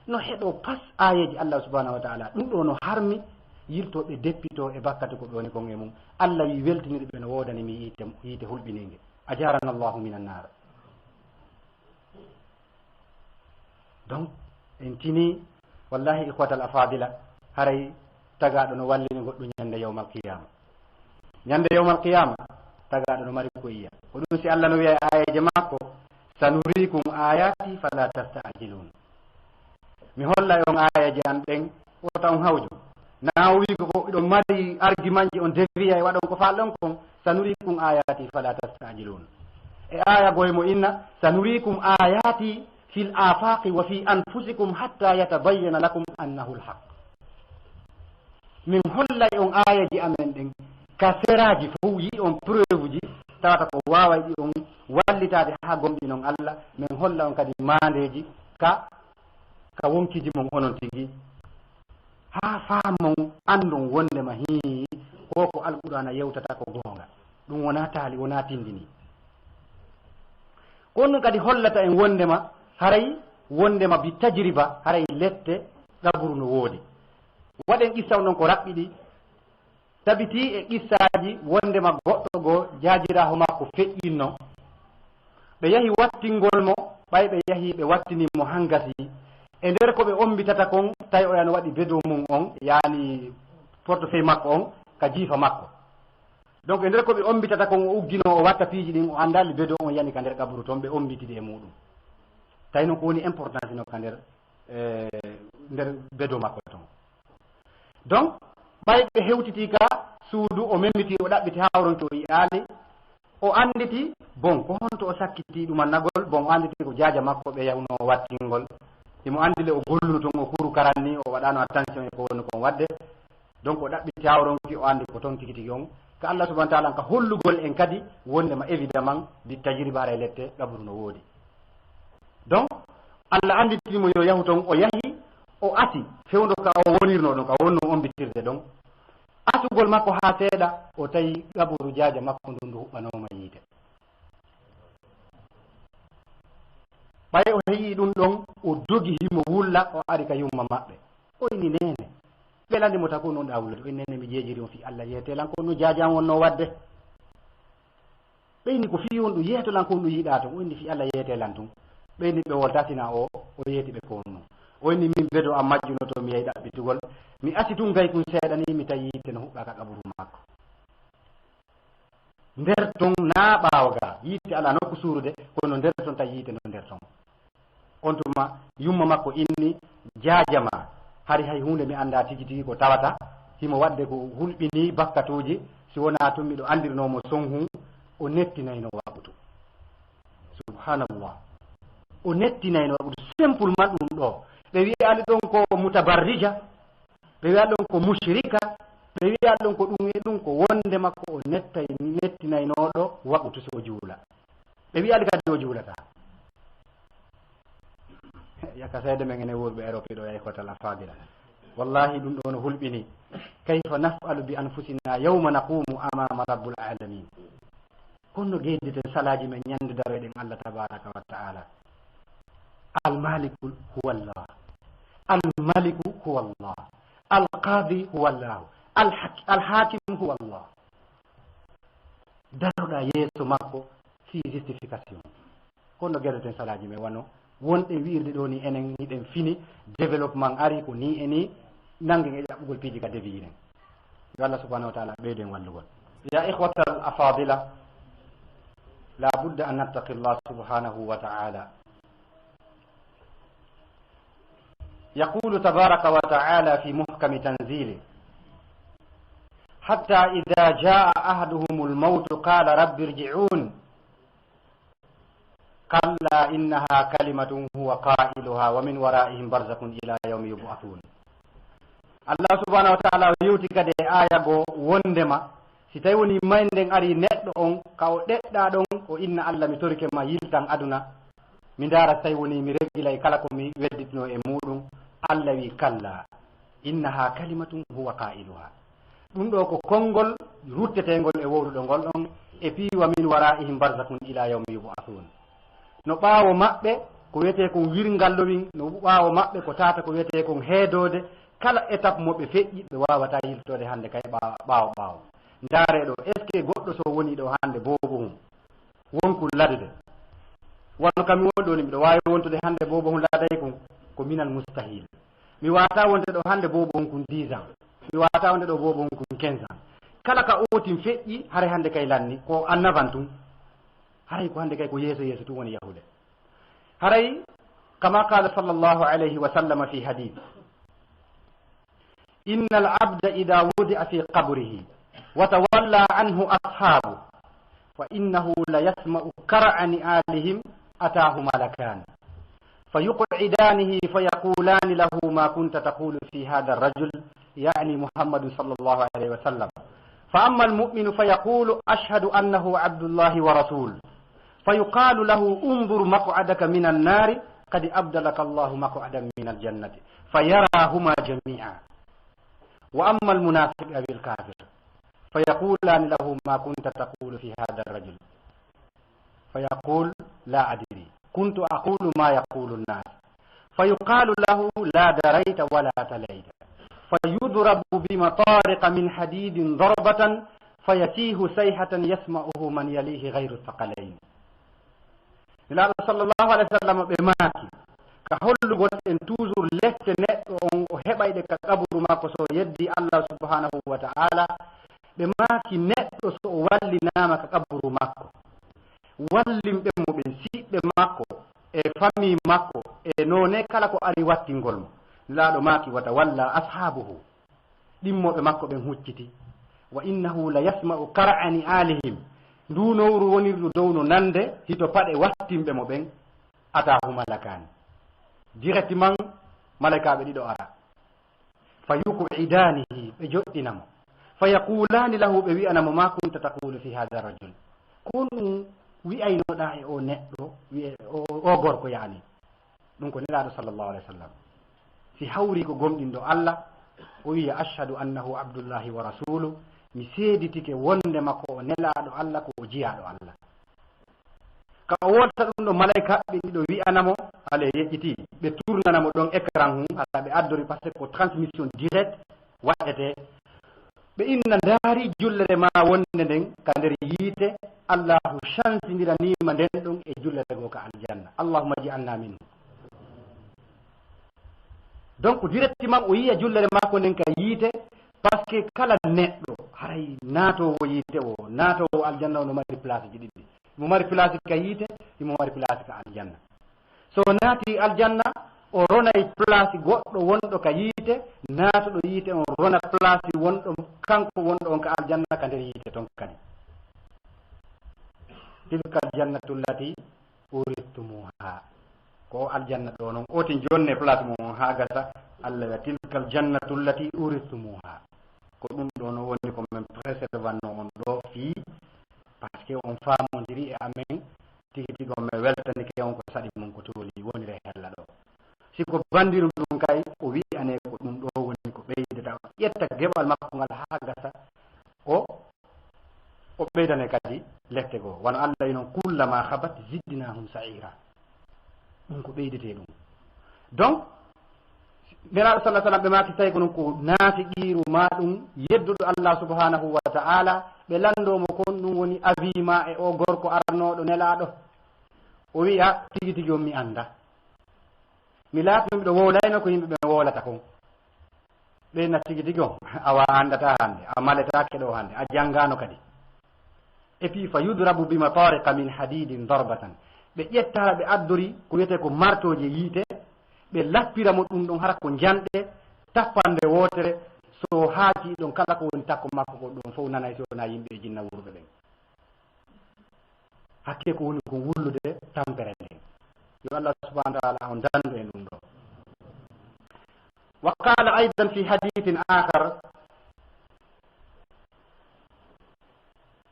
no heɗo pas ayeeji Allah subhanahu wa ta'ala. Ɗum ɗo no harmi, yilto ɓe deppito e bakkati ko ɓe woni kon e mum. Allah wi weltiniri ɓe no woodani mi yiite, yiite hulɓiniinge. Ajarana Allahu minan nar. Donc, en tini, wallahi, ikhwatal afadila, haray tagaaɗo no wallini goɗɗum ñande yawmal qiyama. Ñande yawmal qiyama, tagaaɗo no mari ko yiya. Ko ɗum si Allah no wiya e ayeeje makko, "Sanurikum ayati fala tasta'jilun." Mi hollay on ayeeje an ɗen, wota on hawju. Na o wi ko, ko iɗon mari argumentji, on deviya e waɗon ko faalɗon kon, "Sanurikum ayati fala tasta'jilun." E aya goy mo inna, "Sanurikum ayati fil afaqi wa fi anfusikum hatta yatabayyana lakum annahu al-haq." Min hollay on ayaji amen ɗen, ka seraji fof yi on preuve ji, tawata ko waaway ɗi on wallitaade haa gomɗinon Allah. Min holla on kadi maandeeji ka, ka wonkiji mon onon tigi. haa faamon, anndon wonndema hii, ko ko Alqur'aana yewtata ko goonga. Ɗum wonaa taali, wonaa tinndini. Ko ɗum kadi hollata en wonndema, haray wonndema bi tajriba, haray lette qaburu no woodi. Waɗen qissa on ɗon ko raɓɓiɗi, tabitii e qissaaji wonndema goɗɗo goo jaajiraaho makko feƴƴinno. Ɓe yahi wattingol mo, ɓay ɓe yahi ɓe wattini mo hangasi. E nder ko ɓe ommbitata kon, tawi oya no waɗi bedo mum on, yaani portefeuille makko on, ka jiifa makko. Donc, e nder ko ɓe ommbitata kon, o uggino, o watta piiji ɗin, o anndaali bedo on yani ka nder qaburu ton, ɓe ommbitidi e muɗum. Tawi non ko woni importance no ka nder, eh, nder bedo makko ton. Donc, ɓay ɓe hewtiti ka suudu, o memmitii, o ɗaɓɓiti haa o ronki, o yi'aali, o annditi, bon, ko honto o sakkiti ɗum annagol, bon, o annditi ko jaaja makko ɓe yahunoo wattingol. Himo anndi le o golluno ton, o kuru karanni, o waɗano attention e ko woni kon waɗde. Donc, o ɗaɓɓiti haa o ronki, o anndi ko ton tigi tigi on. Ka Allah subhanahu wa ta'ala, ka hollugol en kadi, wonndema évidemment, bi tajriba haray lette, qaburu no woodi. Donc, Allah annditini mo yo yahu ton, o yahi, o asi, fewndo ka o wonirno ɗon, ka wonno ombitirde ɗon. Asugol makko haa seeɗa, o tawi qaburu jaaja makko ndun ndu huɓɓanooma yiite. Ɓay o heƴii ɗum ɗon, o dogi himo wulla, o ari ka yumma maɓɓe. O inni, "Neene, ɓe lanndi mo tako non ɗa wullude." O inni, "Neene, mi jeejiri on fii Allah yeetee lan ko no jaaja on wonno waɗde." Ɓe inni, "Ko fii on ɗum yeeto lan ko ɗum yiɗaa ton." O inni, "Fii Allah yeetee lan tun." Ɓe inni, "Ɓe wolta sina o, o yeeti ɓe ko on non." O inni, "Min bedo am majjuno to mi yahi ɗaɓɓitugol. Mi asi tun gaykun seeɗa ni mi tawi yiite no huɓɓa ka qaburu makko." Nder ton naa ɓaawo ga, yiite alaa nokku suurude, kono nder ton tawi yiite no nder ton. On tuma, yumma makko inni, "Jaajama, hari hay huunde mi anndaa tigi tigi ko tawata, himo waɗde ko hulɓinii bakkatuuji, si wonaa tun miɗo anndirnoo mo sonhu, o nettinayno waɓutu." Subhanallah. O nettinayno waɓutu, simplement ɗum ɗo. Ɓe wi'ani ɗon ko mutabarrija, ɓe wi'a ɗon ko mushrika, ɓe wi'a ɗon ko ɗum e ɗum, ko wonde makko o nettay, nettinaynooɗo waɓutu si o juula. Ɓe wi'ani kadi o juulata. Yaka seede men ene wuurɓe Europe ɗo, ya ikhwatal afadila. Wallahi, ɗum ɗo no hulɓini. Kayfa naf'alu bi anfusina yawma naqumu amama rabbul alamin. Kono gedditen salaaji men ñande daroyɗen Allah tabaraka wa ta'ala. Al-Maliku huwa Allah. Al-Maliku huwa Allah. Al-Qadi huwa Allah. Al-Hak-, Al-Hakim huwa Allah. Daroɗa yeeso makko fii justification. Kono gedditen salaaji men wano wonɗen wi'irde ɗo ni, enen hiɗen fini, développement ari ko ni e ni, nangen e ƴaɓɓugol piiji ka deviiren. Yo Allah subhanahu wa ta'ala ɓeyden wallugol. Ya ikhwatal afadila, la budda an nattaqi Allah subhanahu wa ta'ala. يقول تبارك وتعالى في محكم تنزيله: حتى إذا جاء أحدهم الموت قال رب ارجعون. كلا إنها كلمة هو قائلها ومن ورائهم برزخ إلى يوم يبعثون. Allah subhanahu wa ta'ala o yewti kadi e aaya goo wondema, si tawi woni mayde nden ari neɗɗo on, ka o ɗeɗɗa ɗon, o inna Allah, "Mi torike ma, yiltan aduna, mi ndaara si tawi woni mi regilay kala ko mi wedditino e muɗum." Allah wi, "Kalla, innaha kalimatun huwa qailuha." Ɗum ɗo ko konngol rutteteengol e wowluɗo ngol ɗon, e fii wa min waraihim barzakhun ila yawmi yub'athun. No ɓaawo maɓɓe ko wiyetee kon wirngallo win, no ɓaawo maɓɓe ko tata ko wiyetee kon heedoode, kala étape mo ɓe feƴƴi, ɓe waawataa yiltoode hannde kay ɓaa-, ɓaawo ɓaawo. Ndaaree ɗo, est-ce que goɗɗo so wonii ɗo hannde boobo hum, wonkun ladde, wano kam mi woni ɗo ni, miɗo waawi wontude hannde boobo hum ladde kun, ko minal mustahil. Mi waawataa wonde ɗo hannde boobo hum kun dix ans. Mi waawataa wonde ɗo boobo hum kun quinze ans. Kala ka ootin feƴƴi, haray hannde kay lanni, ko en avant tun. Haray ko hannde kay ko yeeso yeeso tun woni yahude. Haray, kama qala sallallahu alayhi wa sallam fi hadith, "Innal abda idha wudi'a fi qabrihi wa tawalla anhu ashabu, fa innahu la yasma'u kara'a ni'alihim atahu malakan. Fa yuq'idanihi fa yaqulani lahu ma kunta taqulu fi hadha ar-rajul," ya'ni Muhammad sallallahu alayhi wa sallam. "Fa amma al-mu'minu fa yaqulu ashhadu annahu abdullahi wa rasul." فيقال له: "انظر مقعدك من النار قد أبدلك الله مقعدا من الجنة." فيراهما جميعا. وأما المنافق أو الكافر فيقولان له: ما كنت تقول في هذا الرجل؟ فيقول: لا أدري، كنت أقول ما يقول الناس. فيقال له: لا دريت ولا تليت. فيضرب بمطارق من حديد ضربة فيصيح صيحة يسمعه من يليه غير الثقلين. Nelaaɗo sallallahu alayhi wa sallam ɓe maaki, ka hollugol en toujours lette neɗɗo on o heɓayɗe ka qaburu makko, so o yeddi Allah subhanahu wa ta'ala, ɓe maaki neɗɗo so o wallinaama ka qaburu makko, wallimɓe mo ɓen, siɓɓe makko e famille makko, e noone kala ko ari wattingol mo. Nelaaɗo maaki: وتولى أصحابه. Ɗimmoɓe makko ɓen hucciti. وإنه ليسمع قرع نعالهم. Ndu nowru wonirdu dow no nande hito paɗe wattimɓe mo ɓen. أتاه ملكان. Directement, malaykaaɓe ɗiɗo ara. فيقعدانه, ɓe joɗɗina mo. فيقولان له, ɓe wi'ana mo: ما كنت تقول في هذا الرجل؟ Ko honɗum wi'aynoɗaa e o neɗɗo, wi'e o, o gorko yani? Ɗum ko Nelaaɗo sallallahu alayhi wa sallam. Si hawri ko gomɗinɗo Allah, o wi'a: أشهد أنه عبد الله ورسوله, mi seeditike wonde makko o Nelaaɗo Allah, ko o jiyaaɗo Allah. Ka o wolta ɗum ɗo, malaykaaɓe ɗiɗo wi'ana mo, ale yeƴƴiti, ɓe turnana mo ɗon écran hun, hara ɓe addori, parce que ko transmission direct waɗete. Ɓe inna: ndaari jullere ma wonde nden ka nder yiite, Allahu chansindiraniima nden ɗon e jullere goo ka aljanna. اللهم اجعلنا منه. Donc, directement o yi'a jullere maako nden ka yiite, parce que kala neɗɗo, haray naatoowo yiite o, naatoowo aljanna o no mari place ji ɗiɗi. Himo mari place ka yiite, himo mari place ka aljanna. So o naati aljanna, o ronay place goɗɗo wonɗo ka yiite, naatuɗo yiite on rona place wonɗo, kanko wonɗo on ka aljanna, ka nder yiite ton kadi. تلك الجنة التي أورثتموها. Ko o aljanna ɗo non, o tin jonne place mo on haa gasa, Allah wa: تلك الجنة التي أورثتموها. Ko ɗum ɗo non woni ko men préservanno on ɗo fii, parce que on faamondiri e amen, tigi tigi on men weltanike on ko saɗi mun ko tooli wonire hella ɗo. Si ko bandirum ɗum kay, o wi'ane ko ɗum ɗo woni ko ɓeydata, o ƴetta geɓal makko ngal haa gasa, o, o ɓeydane kadi lette goo. Wano Allah yi non: كلما خبت زدناهم سعيرا. Ɗum ko ɓeydetee ɗum. Donc, Nelaaɗo sallallahu alaihi wasallam ɓe maaki, tawi ko non ko naafiqiiru ma ɗum, yedduɗo Allah subhanahu wa ta'ala, ɓe lanndoo mo kon, ɗum woni avis ma e o gorko arnooɗo Nelaaɗo. O wi'a, tigi tigi on mi annda. Mi laatino miɗo wowlayno ko yimɓe ɓen wowlata kon. Ɓe na tigi tigi on, a wa anndataa hannde, a maletaake ɗo hannde, a janngaano kadi. Et puis, فيضرب بمطارق من حديد ضربة. Ɓe ƴetta hara ɓe addori ko wiyetee ko martooje yiite, ɓe lappira mo ɗum ɗon hara ko njanɗe, tappande wootere, so haati ɗon kala ko woni takko makko ko ɗon fof nanay si wonaa yimɓe e jinna wuurɓe ɓen. Hakkee ko woni kon wullude tampere nden. Yo Allah subhanahu wa ta'ala on dandu en ɗum ɗo. وقال أيضا في حديث آخر،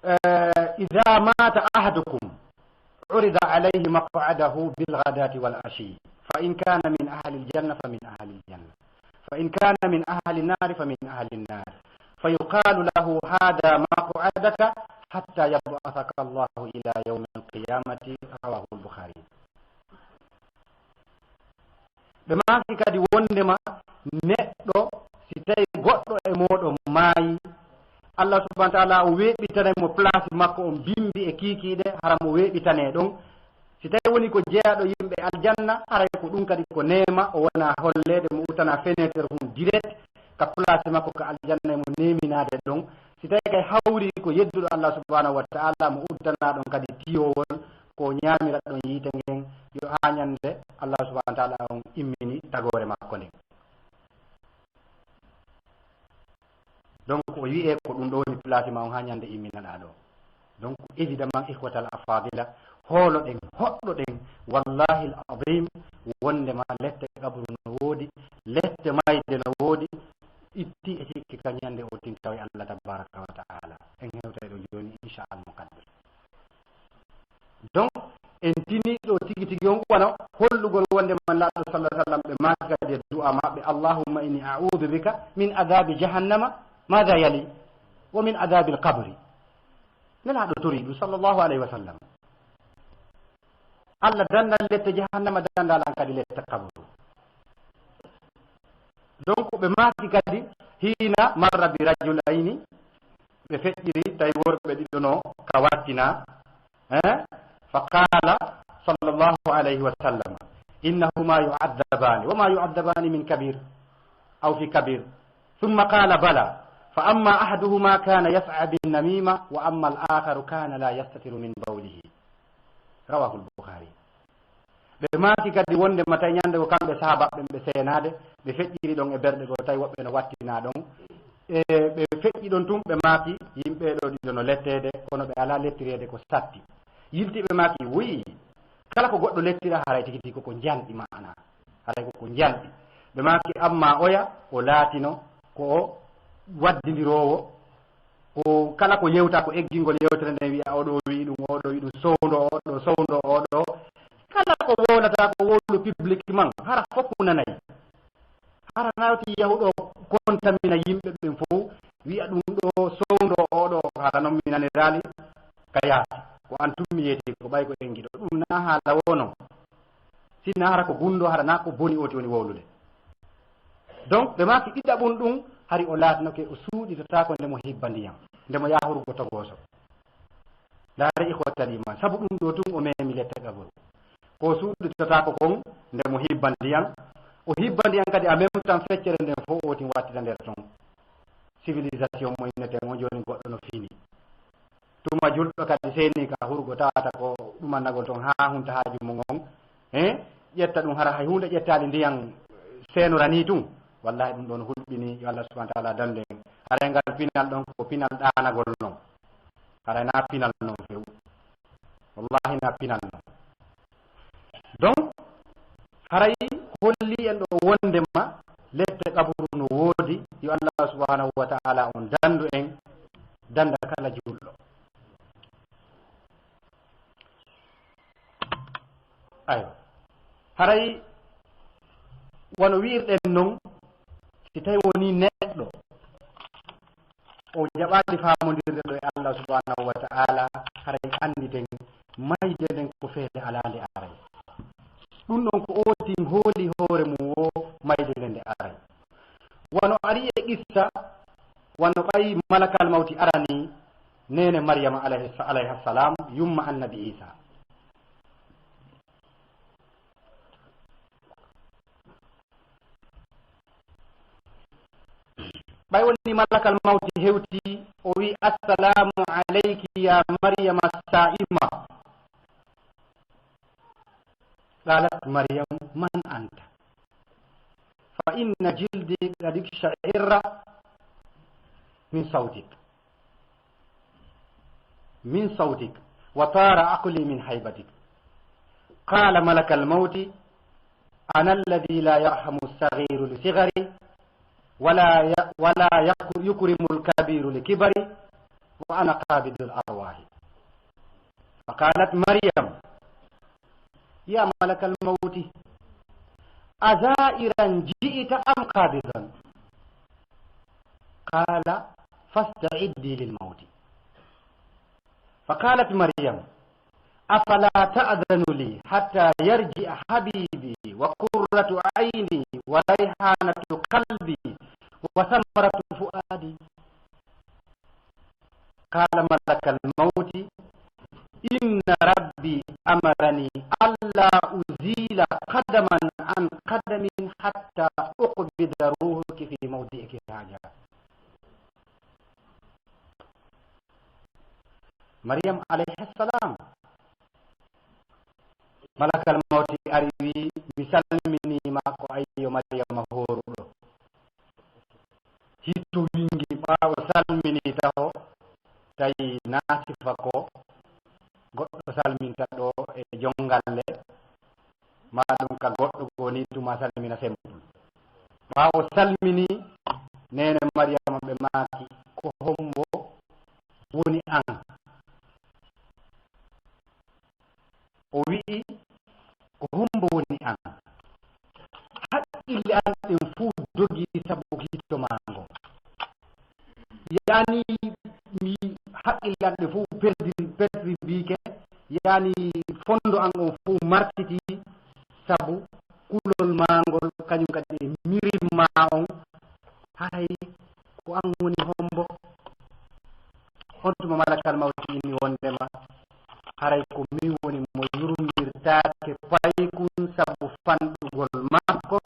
آه، إذا مات أحدكم عرض عليه مقعده بالغداة والعشي، فإن كان من أهل الجنة فمن أهل الجنة، فإن كان من أهل النار فمن أهل النار، فيقال له: هذا مقعدك حتى يبعثك الله إلى يوم القيامة. رواه البخاري. Ɓe maaki kadi wondema neɗɗo, si tawi goɗɗo e mooɗon maayi, Allah subhanahu wa ta'ala o weeɓitanay mo place makko on bimbi e kiikiiɗe, hara mo weeɓitanee ɗon. Si tawi woni ko jeyaaɗo yimɓe aljanna, haray ko ɗum kadi ko neema, o wona holleede mo uttana fenêtre hun direct ka place makko ka aljanna, e mo neeminaade ɗon. Si tawi kay hawri ko yedduɗo Allah subhanahu wa ta'ala, mo uddana ɗon kadi tiyowol ko ñaamira ɗon yiite ngen, yo haa ñande Allah subhanahu wa ta'ala on immini tagoore makko nden. Donc, o wi'e ko ɗum ɗo woni place ma on haa ñande imminaɗaa ɗo. Donc, évidemment, ikhwatal afadila, hooloɗen, hoɗɗoɗen, wallahi al-azim, wondema lette qabru no woodi, lette mayde no woodi, itti e sikki ka ñande o tintawa e Allah tabaraka wa ta'ala. En hewtay ɗo jooni, insha al muqaddir. Donc, en tini ɗo tigi tigi on, wano hollugol wonde man laaɗo sallallahu alaihi wasallam ɓe maaki kadi e du'a maɓɓe: Allahumma inni أعوذ بك من عذاب جهنم، ماذا يلي؟ ومن عذاب القبر. Nelaaɗo tori ɗum, sallallahu alayhi wa sallam. Allah dandan lette jahannama, dandalan kadi lette kaburu. Donc, ɓe maaki kadi, hiina marra bi rajulayni, ɓe feƴƴiri, tawi worɓe ɗiɗo no ka wattina, eh? Fa qala sallallahu alayhi wa sallam, "Innahuma yu'adhdhabani, wa ma yu'adhdhabani min kabir, aw fi kabir." Thumma qala, "Bala, fa amma ahaduhuma kana yas'a bin namima, wa amma al-akharu kana la yastatiru min bawlihi." Rawahu al-Bukhari. Ɓe maaki kadi wonde ma tawi ñande ko kamɓe sahabaɓe ɓe seenaade, ɓe feƴƴiri ɗon e berɗe goo, tawi woɓɓe no wattina ɗon. E ɓe feƴƴi ɗon tun, ɓe maaki, "Yimɓe ɗo ɗiɗo no letteede, kono ɓe alaa lettireede ko satti." Yilti ɓe maaki, "Wuyi, kala ko goɗɗo lettira, haray tigi tigi ko ko njalɗi maana. Haray ko ko njalɗi." Ɓe maaki, "Amma oya, o laatino ko o waddindiroowo, ko kala ko yewta ko eggingol yewtere nden, wi'a oɗo wi'i ɗum, oɗo wi'i ɗum, sowndo oɗo, sowndo oɗo." Kala ko wowlata ko wowlu publiquement, hara fof nanay. Hara nawti yahuɗo kontamina yimɓe ɓen fof, wi'a ɗum ɗo sowndo oɗo, hara non mi naniraali ka yaasi. Ko an tun mi yeeti, ko ɓay ko engiɗo. Ɗum na haala wono. Sinna hara ko gunndo, hara na ko boni oti woni wowlude. Donc, ɓe maaki ɗiɗaɓun ɗum, hari o laatinoke o suuɗitotaako nde mo hibba ndiyam, nde mo yaha hurugo togooso. Ndaare, ikhwatal iman, sabu ɗum ɗo tun o memi lette qaburu. Ko suuɗitotaako kon nde mo hibba ndiyam, o hibba ndiyam kadi en même temps feccere nden fof o tin wattita nder ton. Civilisation mo inneten on jooni goɗɗo no fini. Tuma julɗo kadi seeni ka hurgo tawata ko ɗumannagol ton haa hunta haaju mum on. He? Ƴetta ɗum hara hay huunde ƴettaali ndiyan seenora ni tun. Wallahi ɗum ɗon hulɓini yo Allah subhanahu wa ta'ala dande en. Haray ngal pinal ɗon ko pinal ɗaanagol non. Haray na pinal non few. Wallahi na pinal non. Donc, haray holli en ɗo wondema lette qaburu no woodi, yo Allah subhanahu wa ta'ala on dandu en, danda kala julɗo. Ayo. Haray wano wi'irɗen non, si tawi woni neɗɗo o jaɓaali faamondirde ɗo e Allah subhanahu wa ta'ala, haray annditen mayde nden ko feere alaande aray. Ɗum ɗon ko ootin hooli hoore mum o mayde nden nde aray. Wano ari e qissa, wano ɓay malakal mawti arani neene Maryama alayhi sa-, alayha salam, yumma annabi Isa. Ɓay woni malakal mawti hewti, o wi, "Assalamu alayki ya Maryama sa'ima." Qalat Maryam, "Man anta? Fa inna jildi qad iqsha'irra min sawtik." من صوتك وطار عقلي من هيبتك. قال ملك الموت: أنا الذي لا يرحم الصغير لصغره ولا ي-، ولا يك-، يكرم الكبير لكبره وأنا قابض الأرواح. فقالت مريم: يا ملك الموت، أزائرا جئت أم قابضا؟ قال: فاستعدي للموت. فقالت مريم: أفلا تأذن لي حتى يرجع حبيبي وقرة عيني وريحانة قلبي وثمرة فؤادي؟ قال ملك الموت: إن ربي أمرني ألا أزيل قدما عن قدم حتى أقبض روحك في موضعك هذا. Maryam alayhi salam, malakal mawti ari wi, "Mi salminiima ko ayyo Maryama hooruɗo." Hitto wingi ɓaawo salmini taho, tawi na sifa ko goɗɗo salminta ɗo e jongalle, ma ɗum ka goɗɗo goo ni tuma salmina sembul. Ɓaawo salmini, neene Maryama ɓe maaki, "Ko hombo woni an?" O wi'i, "Ko hombo woni an?" Haqqille an ɗen fuu dogi, sabu biike, yani fondo an on fof martiti, sabu kulol maa ngol, kañum kadi e mirim maa on, haray ko an woni hombo? On tuma malakal mawti inni wondema haray ko min woni mo yurmirtaake paykun sabu fanɗugol makko,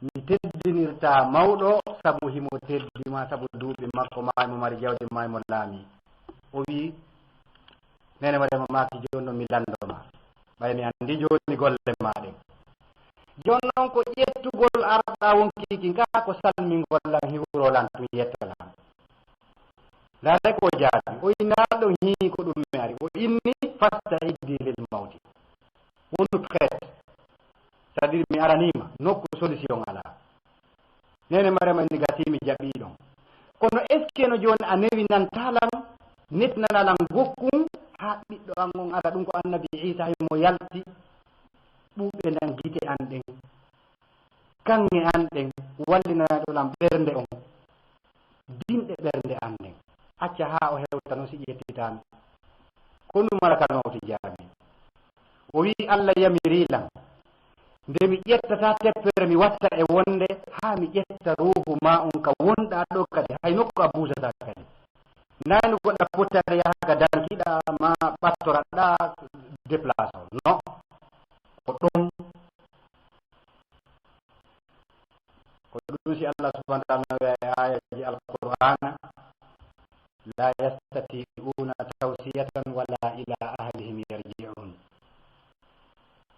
mi teddinirta mawɗo sabu himo teddi ma, sabu duuɓi makko, ma himo mari jawdi, ma himo laami. O wi, nene Mariyama maaki, jooni non mi lanndo ma, ɓay mi anndi jooni golle ma ɗen. Jooni non ko ƴettugol arɗa wonki kin ka ko salmingol lan, hiwro lan, tun yetta lan. Ndaare ko o jaabi, o innaali ɗon hii ko ɗum mi ari, o inni, "Fasta'iddi lil mawti." Wonu prête. C'est-à-dire mi araniima, nokku solution alaa. Nene Mariyama inni gasi mi jaɓi ɗon. Kono est-ce que no jooni a newinanta lan, nettinana lan gokkun, haa ɓiɗɗo an on ara, ɗum ko annabi Iisa, himo yalti, ɓuuɓe nan gite an ɗen, kaŋŋe an ɗen, wallinana ɗo lan ɓernde on, dinɗe ɓernde an nden. Acca haa o hewta non si ƴettitaami. Ko ɗum malakal mawti jaabi. O wi'i, "Allah yamiri lan, nde mi ƴettata teppere mi watta e wonde, haa mi ƴetta ruuhu ma on ka wonɗa ɗo kadi, hay nokku a buusata kadi. Nani ko ɗa pottare yaha ka dankiɗa ma ɓattoraɗa déplace o. Non. Ko ɗon." Ko ɗum si Allah subhanahu wa ta'ala no wi'a e aayaji Alqur'aana, "La yastati'una tawsiyatan wala ila ahlihim yarji'un."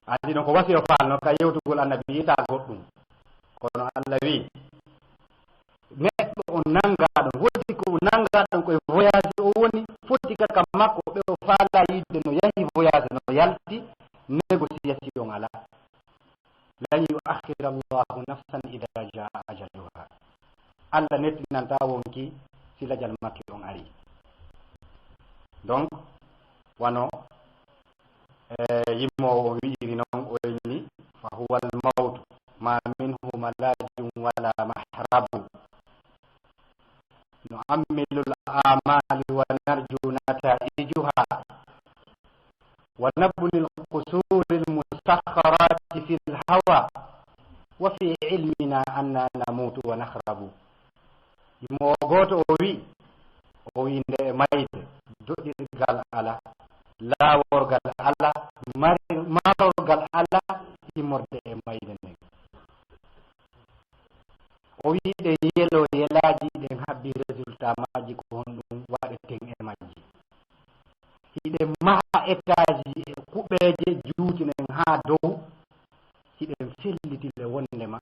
Andi non ko wasiyo faalno ka yewtugol annabi Iisa goɗɗum. Kono Allah wi, neɗɗo on nangaaɗon, foti ko nangaaɗon ko e voyage o woni, foti ka ka makko ɓe o faala yiide no yahi voyage no yalti, négociation alaa. "Lan yu'akhkhira Allahu nafsan idha jaa ajaluha." Allah nettinanta wonki si lajal makki on ari. Donc, wano, eh, yimoowo on wi'iri non, o inni, "Fa huwa al-mawtu, ma minhu malajun wala mahrabu." نؤمل الآمال ونرجو نتائجها، ونبني القصور المسخرات في الهوى، وفي علمنا أنا نموت ونخرب. Mo gooto o wi, o wi nde e mayde, doɗirgal ala, laaworgal ala, mari-, marorgal ala, immorde e mayde nden. O wi'i ɗen yelo yelaaji, ɗen habbi résultat maaji, ko honɗum waɗeten e majji. Hiɗen maha étage e kuɓeeje, juutinen haa dow, hiɗen felliti le wondema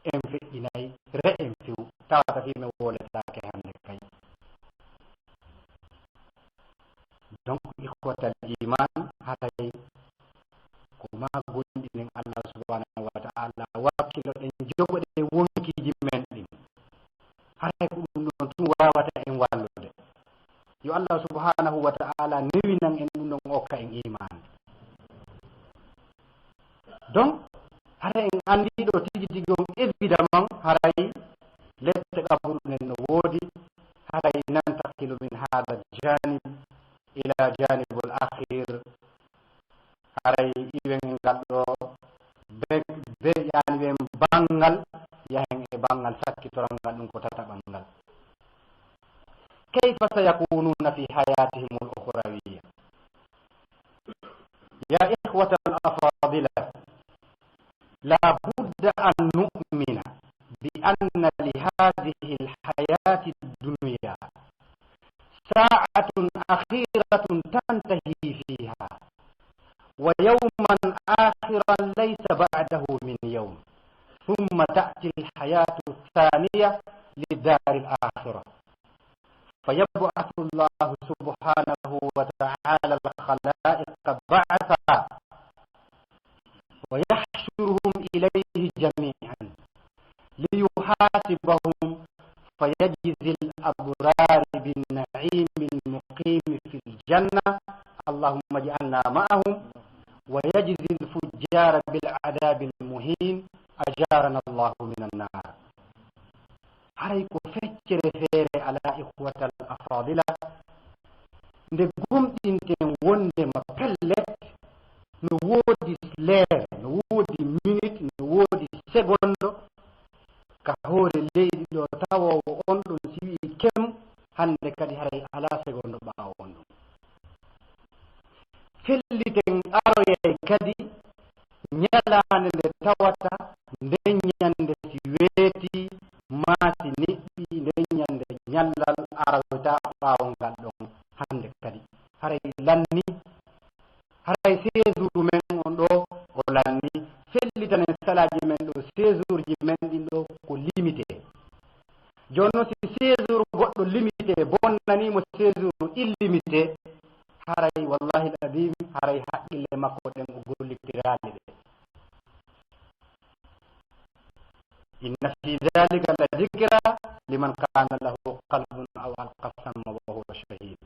en feƴƴinay re'en few, tawata fii men woletaake hannde kay. Donc, ikhwatal iman, haray ko ma gonɗinen Allah subhanahu wa ta'ala, wakkiloɗen, jogoɗen wonkiiji men ɗin. Haray ko ɗum ɗon tun wawata en wallude. Yo Allah subhanahu wa ta'ala newinan en ɗum ɗon, okka en iman. Donc, haray en andi ɗo tigi tigi on, évidemment, haray lette qaburu ɗen no woodi, haray nantakilu min hada janib ila janibul akhir, haray iwen e ngal ɗo be, be, yani ɓen banngal, yahen e banngal sakkitoral ngal, ɗum ko tataɓal ngal. Kayfa sayakununa fi hayatihimul ukhrawiyya? يا إخوة الأفاضلة، لا بد أن نؤمن بأن لهذه الحياة الدنيا ساعة أخيرة تنتهي فيها، ويوما آخرا ليس بعده من يوم، ثم تأتي الحياة الثانية للدار الآخرة. فيبعث الله سبحانه وتعالى الخلائق بعثا ويحشرهم إليه جميعا ليحاسبهم، فيجزي الأبرار بالنعيم المقيم في الجنة، اللهم اجعلنا معهم، ويجزي الفجار بالعذاب المهين، أجارنا الله من النار. Haray ko feccere feere alaa, ikhwatal afadila, nde gomɗinte wondema pellet, no woodi leere, no woodi minit, no woodi segondo ka hoore leydi ɗo, tawoowo on ɗon, si wi'i kem, hande kadi haray alaa segondo ɓaawo on ɗon. Felliten aroyay kadi ñalaande nde tawata nden ñande si weeti, maa si niɓɓi, nden ñande ñallal aroyta ɓaawo ngal ɗon hande kadi. Haray lanni, haray séjour men on ɗo o lanni. Fellitanen salaaji men ɗo, séjourji men ɗin ɗo ko limité. Jooni non, si séjour goɗɗo limité bonnanii mo séjour illimité, haray wallahi al-azim, haray haqqille makko ɗen o gollitiraali ɗe. Inna fi dhalika la dhikra liman kana lahu qalbun aw alqa sam'a wa huwa shahid.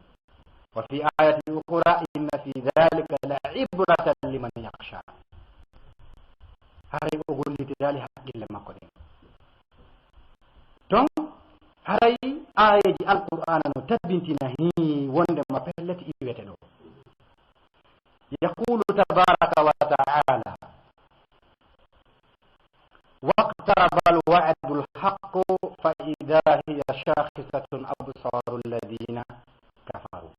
Wa fi ayatin ukhra, inna fi dhalika la ibratan liman yakhsha. Haray o gollitiraali haqqille makko ɗen. Donc, haray aayeeji Alqur'aana no tabintina hii wondema pellet iwete ɗo. Yaqulu tabaraka wa ta'ala, "Waqtaraba al-wa'du al-haqqu fa idha hiya shakhisatun absaru alladhina kafaru."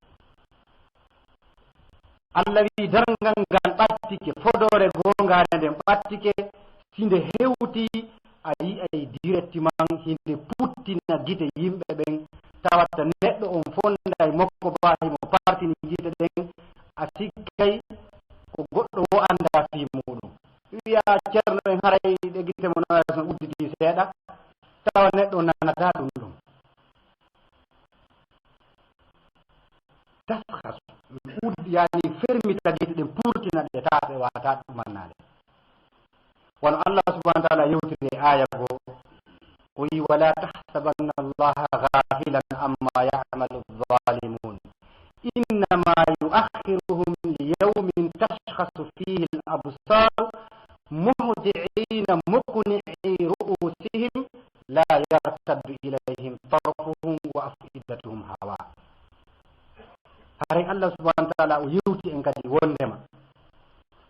Allah wi'i, darngal ngal ɓattike, fodoore goongaare nden ɓattike, si nde hewti, a yi'ay directement hinde puttina gite yimɓe ɓen, tawata neɗɗo on fonday mokko ba himo partini gite ɗen, a sikkay ko goɗɗo wo anndaa fii muɗum. Wi'a ceerno en haray ɗe gite mo no udditi seeɗa, tawa neɗɗo on nanataa ɗum ɗum. Taskhasu, ud-, yani fermita gite ɗen, purtina ɗe, taa ɓe waata ɗumannaade. Wano Allah subhanahu wa ta'ala yewtiri e aya goo, o wi, "Wala tahsabanna Allaha ghafilan amma ya'malu adh-dhalimun. Innama yu'akhiruhum li yawmin tashkhasu fihi al-absar, muhti'ina muqni'i ru'usihim, la yartaddu ilayhim tarfuhum wa af'idatuhum hawa." Haray Allah subhanahu wa ta'ala o yewti en kadi wondema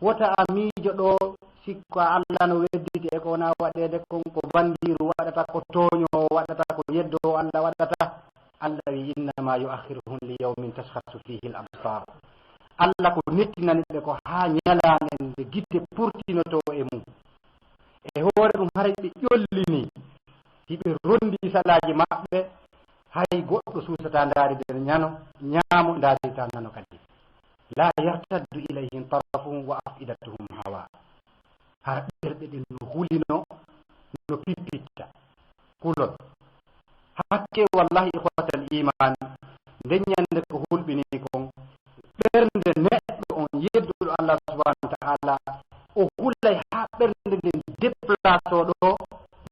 wota a miijo ɗo, sikko Allah no wedditi e ko wona waɗeede kon, ko bandiiru waɗata, ko tooñoowo waɗata, ko yeddoowo Allah waɗata. Allah wi, "Innama yu'akhiruhum li yawmin tashkhasu fihi al-absar." Allah ko nettinani ɓe ko haa ñalaande nde gite purtinotoo e mum. E hoore ɗum, haray ɓe ƴollini, hiɓe rondi salaaji maɓɓe, hay goɗɗo suusataa ndaaride ñano, ñaamo, ndaarita nano kadi. La yartaddu ilayhim tarafuhum wa af'idatuhum hawa. Hara ɓerɗe ɗen no hulino, no pippitta. Kulol. Hakke, wallahi, ikhwatal iman, nden ñande ko hulɓini kon, ɓernde neɗɗo on yedduɗo Allah subhanahu wa ta'ala, o hulay haa ɓernde nden déplacé ɗo,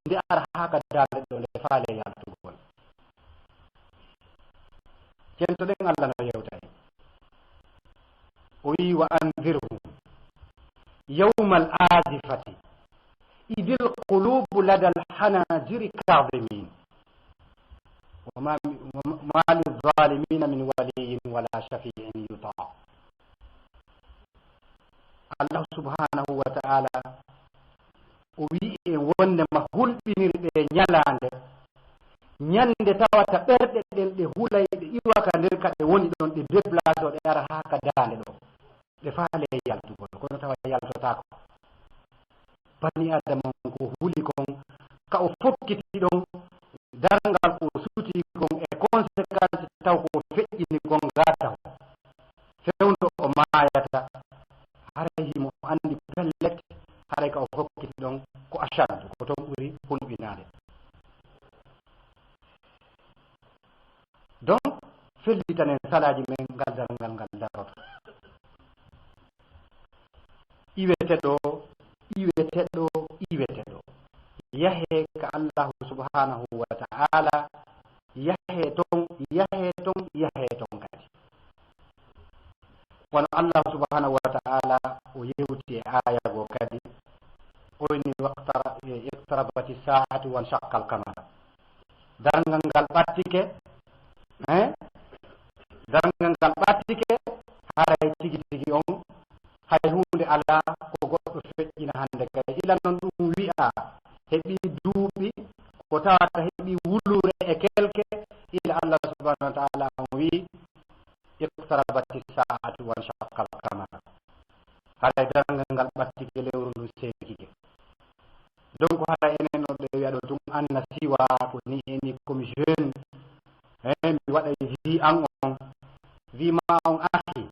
nde ara haa ka daande ɗo, nde faale yaltugol. Cento ɗen Allah no yewta en. O wi, "Wa anzirhum yawmal azifati idil qulubu ladal hanajiri kadhimin. Wa ma, wa ma lil zalimina min waliyyin wala shafi'in yuta." Allah subhanahu wa ta'ala o wi'i en wondema hulɓinir ɓe ñalaande, ñande tawata ɓerɗe ɗen ɗe hulay, ɗe iwa ka nder ka ɗe woni ɗon, ɗe déplacé, ɗe ara haa ka daande ɗo. Ɓe faale yaltugol, kono tawa yaltotaako. Bani Aadama on ko huli kon, ka o fokkiti ɗon, darngal ko o suti kon e conséquence taw ko o feƴƴini kon gaa taw. Fewndo o maayata, haray himo anndi pellet, haray ka o fokkiti ɗon ko ashaddu, ko ton ɓuri hulɓinaade. Donc, fellitanen salaaji men, ngal darngal ngal daroto. Iwete ɗo, iwete ɗo, iwete ɗo. Yahe ka Allahu subhanahu wa ta'ala, yahe ton, yahe ton, yahe ton kadi. Wano Allah subhanahu wa ta'ala o yewti e aya goo kadi, o inni, "Waqtara-, iqtarabati sa'atu wanshaqqa al-qamar." Darngal ngal ɓattike, eh? Darngal ngal ɓattike, haray tigi tigi on, hay huunde alaa ko goɗɗo feƴƴina hannde kay. Ila non ɗum wi'a, heɓi duuɓi, ko tawata heɓi wuluure e kelke, ila Allah subhanahu wa ta'ala on wi'i, "Iqtarabati sa'atu wanshaqqa al-qamar." Haray darngal ngal ɓattike, lewru ndun seekike. Donc, haray enen on ɗe wi'a ɗo tun, anna siwa ko ni e ni comme jeune, eh, mi waɗay vie an on, vie ma on, akhi,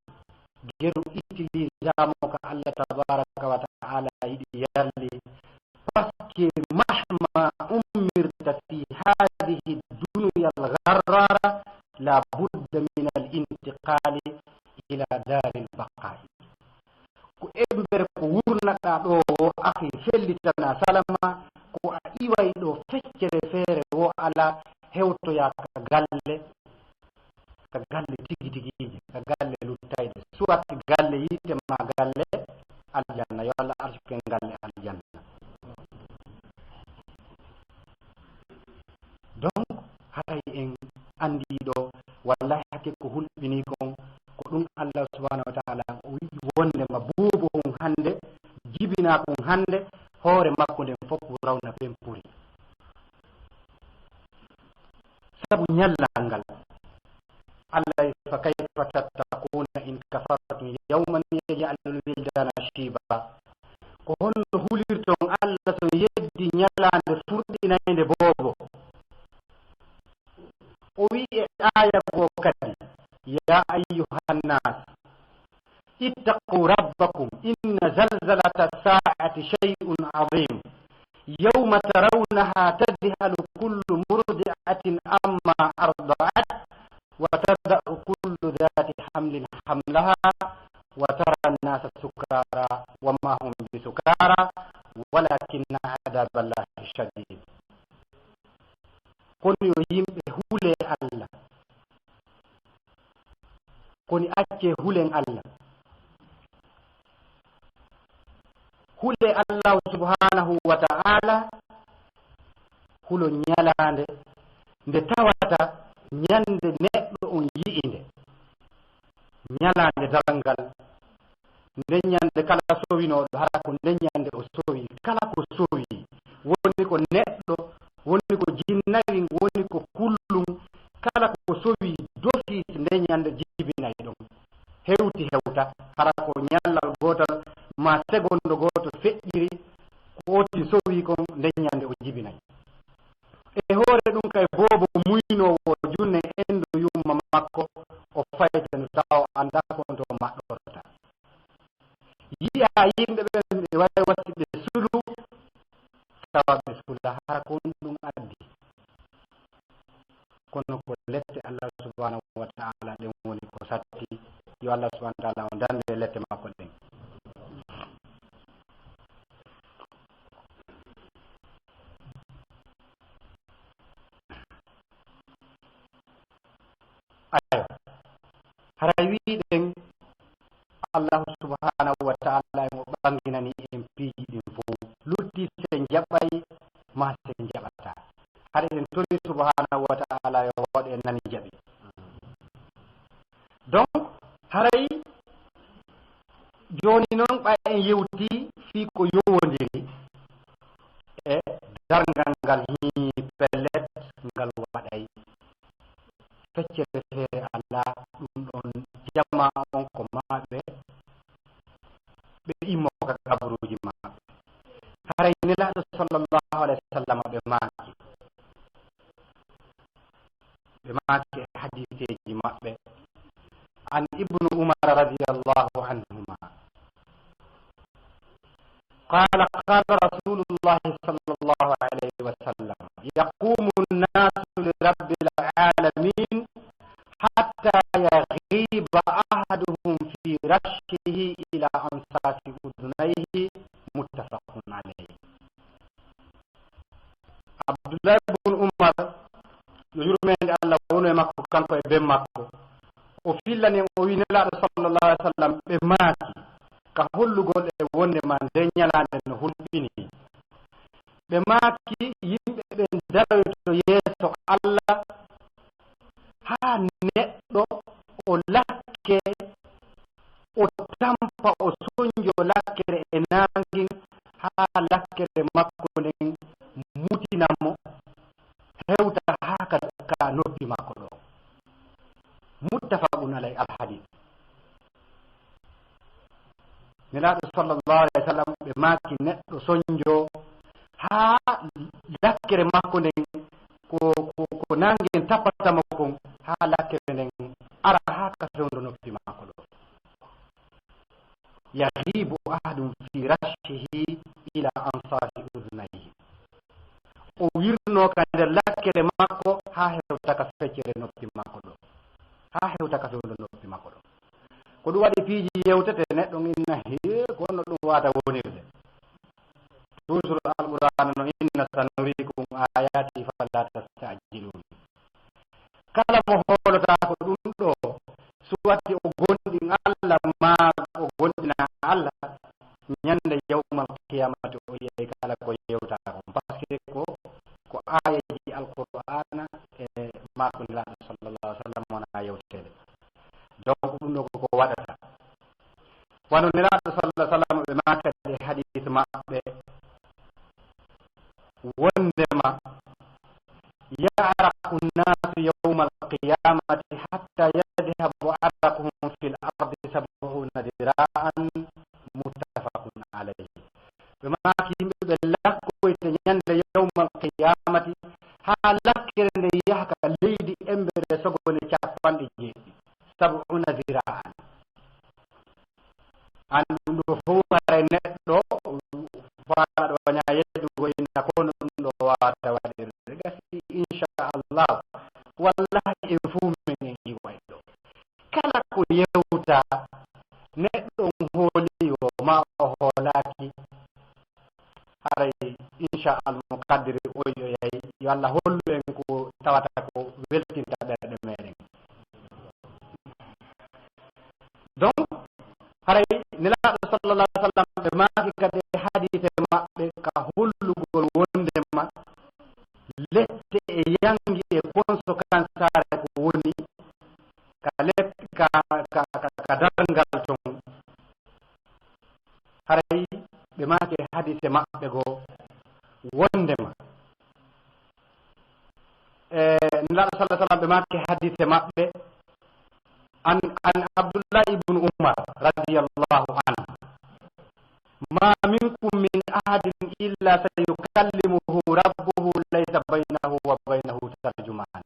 geru utilisamo ka Allah tabaraka wa ta'ala yiɗi yarli, parce que mahma umirta fi hadhihi dunya al-gharrara, la budda min al-intiqali ila dari al-baqa'i. Ko embere ko wurnaɗaa ɗo o, akhi, fellitana salama, ko a iway ɗo feccere feere wo alaa, hewtoyaa ka galle, ka galle tigi tigiije, ka galle luttayɗe, soit galle yiite ma galle aljanna, yo Allah arsuken galle aljanna. Donc, haray en anndii ɗo, wallahi, hakke ko hulɓinii kon, ko ɗum Allah subhanahu wa ta'ala o wi'i wonde ma boobo on hannde, jibinaa kon hannde, hoore makko nden fof rawna pempuri. Sabu ñallal ngal, Allah, "Fa kayfa tattaquna in kafartum yawman yaj'alul wildana shiba." Ko honno hulirton Allah so yeddi ñalaande furɗinaynde boobo? O wi'i e aaya goo kadi, "Ya ayyuhan nas, ittaqu rabbakum, inna zalzalata sa'ati shay'un azim. Yawma tarawnaha tadhhalu kullu murdi'atin amma arda'at, wa tada'u kullu dhati hamlin hamlaha, wa tara an-nasa sukara, wa ma hum bi sukara, walakinna adhaballahi shadid." Kono yo yimɓe hule Allah. Kono accee hulen Allah. Hule Allahu subhanahu wa ta'ala, hulo ñalaande nde tawata ñande neɗɗo on yi'i nde. Ñalaande darngal, nden ñande kala sowinooɗo, hara ko nden ñande o sowi. Kala ko sowi, woni ko neɗɗo, woni ko jinnawi, woni ko kullum, kala ko sowi d'office nden ñande jibinay ɗon. Hewti hewta, hara ko ñallal gootal, ma segondo gooto feƴƴiri, ko otin sowi kon, nden ñande o jibinay. E hoore ɗum kay, boobo muynoowo junne endu yumma makko, o faytanu tawa o anndaa ko on to maɗɗorta. Yi'a yimɓe ɓen ɓe wawi watti ɓe sulu, tawa ɓe sula, hara ko on ɗum addi. Kono ko lette Allah subhanahu wa ta'ala ɗen woni ko satti. Yo Allah subhanahu wa ta'ala on dande lette makko ɗen. Ayo, haray wiɗen Allahu subhanahu wa ta'ala e mo ɓanginani en piiji ɗin fow. Lutti sen jaɓay ma sen jaɓata. Haɗa en toni subhanahu wa ta'ala yo hoɗe en nani jaɓi. Donc, haray jooni noon ɓay en yewti fii ko yowondiri e darngal ngal, hii pellet ngal waɗay. Feccere feere alaa, ɗum ɗon jamaa on ko maɓɓe, ɓe immo ka kaburuuji maɓɓe. Haray Nelaaɗo sallallahu alayhi wa sallam ɓe maaki, ɓe maaki e hadiiseeji maɓɓe. An Ibnu Umar radiyallahu anhuma. قال، قال رسول الله صلى الله عليه وسلم، يقوم الناس لرب العالمين حتى يغيب أحدهم في رشه إلى أنصاف أذنيه، متفق عليه. Abdullahi bun Umar, yo yurmeende Allah wonu e makko, kanko e ben makko, o fillani en, o wi Nelaaɗo sallallahu alaihi wasallam, ɓe maaki ka hollugol e wonde ma nde ñalaande no hulɓini. Ɓe maaki yimɓe ɓen daroyto yeeso Allah haa neɗɗo o lakke tampa o sonjo lakkere e naangin, haa lakkere makko nden mutina mo, hewta haa ka, ka noppi makko ɗo. Muttafaqun alay al hadith. Nelaaɗo sallallahu alayhi wa sallam, ɓe maaki neɗɗo sonjo haa lakkere makko nden, ko, ko, ko naangen tappata mo kon, haa lakkere nden ara haa ka fewndo noppi makko ɗo. Yaghibu ahadun fi rashihi ila ansafi udhunayhi. O wirno ka nder lakkere makko haa hewta ka feccere noppi makko ɗo. Haa hewta ka fewndo noppi makko ɗo. Ko ɗum waɗi piiji yewtete, neɗɗo inna, "Hee, ko honno ɗum waata wonirde?" Toujours Alqur'aana no inna, "Sanurikum ayati fala tasta'jilun." Kala mo hoolotaako ɗum ɗo, so watti o gonɗin Allah, maa o gonɗina Allah, ñande yawmal qiyamati o yiyay kala ko yewta kon. Parce que ko, ko aayeeji Alqur'aana e maa ko Nelaaɗo sallallahu alaihi wa sallam wona yewteede. Donc ɗum ɗo ko ko waɗata. Wano Nelaaɗo sallallahu alaihi wa sallam ɓe maaka e hadiis maɓɓe, wondema, "Ya'raqu an-nasu yawma al-qiyamati hatta yadhhabu araquhum fil ardi sab'una dhira'an," muttafaqun alayhi. Ɓe maaki yimɓe ɓe lakkoyte ñande yawmal qiyamati, haa lakkere nde yaha ka leydi embere sogone capanɗe jeeɗiɗi, sab'una dhira'an. An ɗum ɗo fof haray neɗɗo faalaɗo waña yeddugo inna kono ɗum ɗo wawata waɗirde. Gasi, inchallah, wallahi en fof men en iway ɗo. Kala ko yewta neɗɗo on hooli o ma o hoolaaki, haray inchallah mo kaddiri oy o yahi, yo Allah hollu en ko tawata ko weltinta ɓerɗe meɗen. Donc, haray Nelaaɗo sallallahu alaihi wa sallam ɓe maaki kadi e hadiise maɓɓe ka hollugol wondema lette e yangi e konso kansaare ko woni ka let-, ka, ka, ka, ka darngal ton. Haray ɓe maaki e hadiise maɓɓe goo wondema, e, Nelaaɗo sallallahu alaihi wa sallam ɓe maaki e hadiise maɓɓe, an, an Abdullah ibn Umar radiyallahu anhu, "Ma minkum min ahadin illa sayukallimuhu rabbuhu laysa baynahu wa baynahu tarjuman.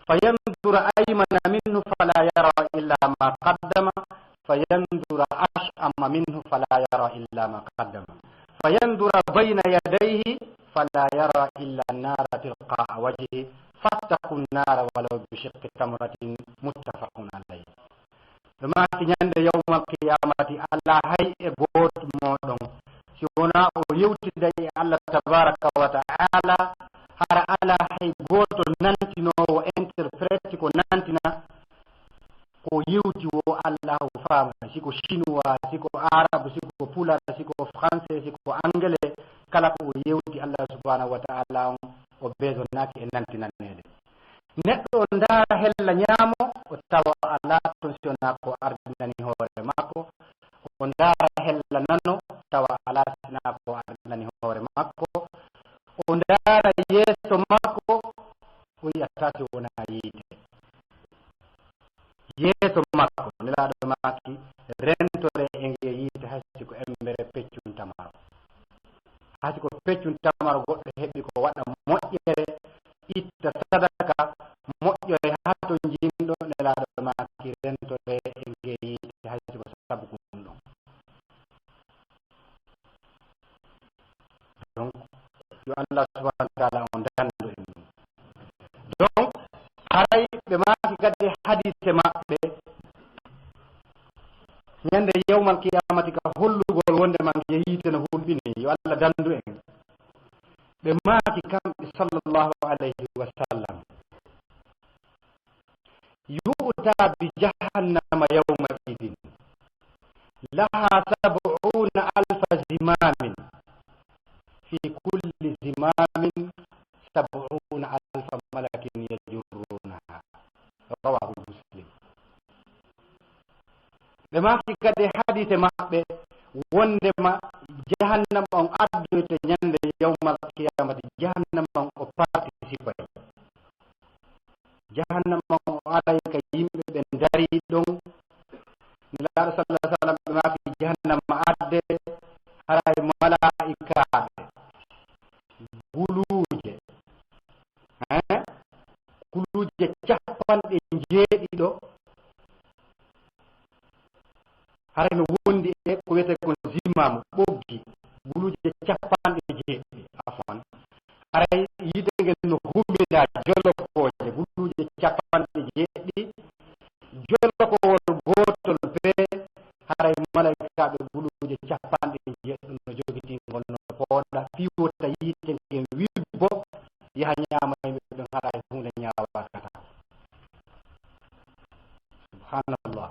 Fayanzura aymana minhu fala yara illa ma qaddama, fayanzura ash'ama minhu fala yara illa ma qaddama. Fayanzura bayna yadayhi fala yara illa an-nara tilqa'a wajhihi. Fattaqu an-nara walaw bi shiqqi tamratin," muttafaqun alayh. Ɓe maaki ñande yawmal qiyamati alaa hay e gooto mooɗon si wonaa o yewtiday e Allah tabaraka wa ta'ala, hara alaa hay gooto nantinoowo, interprète ko nantina ko yewti wo Allahu faama, si ko chinois, si ko arabe, si ko pulaar, si ko français, si ko anglais, kala ko o yewti Allah subhanahu wa ta'ala on o beesonaaki e nantinaneede. Neɗɗo o ndaara hella ñaamo, o tawa alaa toon si wonaa ko ardinani hoore makko. O ndaara hella nano, tawa alaa si wonaa ko ardinani hoore makko. O ndaara yeeso makko, o yi'ataa si wonaa yiite. Yeeso makko, Nelaaɗo maaki, rentore e nge yiite hay si ko embere peccun tamaro. Hay si ko peccun tamaro goɗɗo heɓi ko waɗa moƴƴere, itta sadaka, moƴƴere haa to jiimɗo, Nelaaɗo maaki rentore e nge yiite hay si ko sabu ko ɗum ɗon. Donc, yo Allah subhanahu wa ta'ala on dandu en ɗum. Donc, haray ɓe maaki kadi hadiise maɓɓe, ñande yawmal qiyamati ka hollugol wonde man nge yiite no hulɓini, yo Allah dandu en. Ɓe maaki kamɓe sallallahu alayhi wa sallam, "Yu'ta bi jahannama yawma idin, laha sab'una alfa zimamin, fi kulli zimamin sab'una alfa malakin yajurrunaha." Rawahu Muslim. Ɓe maaki kadi e hadiise maɓɓe, wondema jahannama on addoyte ñande yawmal qiyamati, jahannama on o participay. Jahannama on o aray ka yimɓe ɓen darii ɗon. Nelaaɗo sallallahu alaihi wasallam ɓe maaki jahannama adde, haray malaa'ikaaɓe, guluuje, hein? Guluuje capanɗe jeeɗiɗo, haray no wondi e ko wiyetee kon zimaamu, ɓoggi, guluuje capanɗe jeeɗiɗi, afwan. Haray yiite ngen no humina jolokooje, guluuje capanɗe jeeɗiɗi, jolokowol gootol bee, haray malaykaaɓe guluuje capanɗe jeeɗiɗi no jogitii ngol, no pooɗa, fii wota yiite ngen wibbo, yaha ñaama yimɓe ɓen, haray huunde ñaawaaka tan. Subhanallah.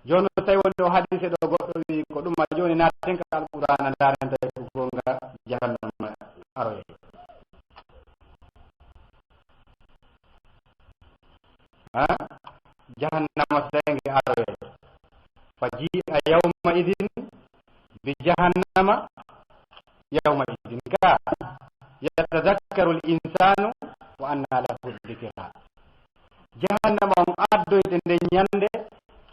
Jooni, tawi woni o hadiise ɗo, goɗɗo wi'i ko ɗum, a jooni naaten ka Alqur'aana, ndaaren tawi ko goonga, jahannama aroyay. Ha? Jahannama seenge aroyay. Fa jii'a yawma idin bi jahannama yawma idin ka yatadakkaru al insanu wa anna lahu dhikra. Jahannama on addoyte nde ñande,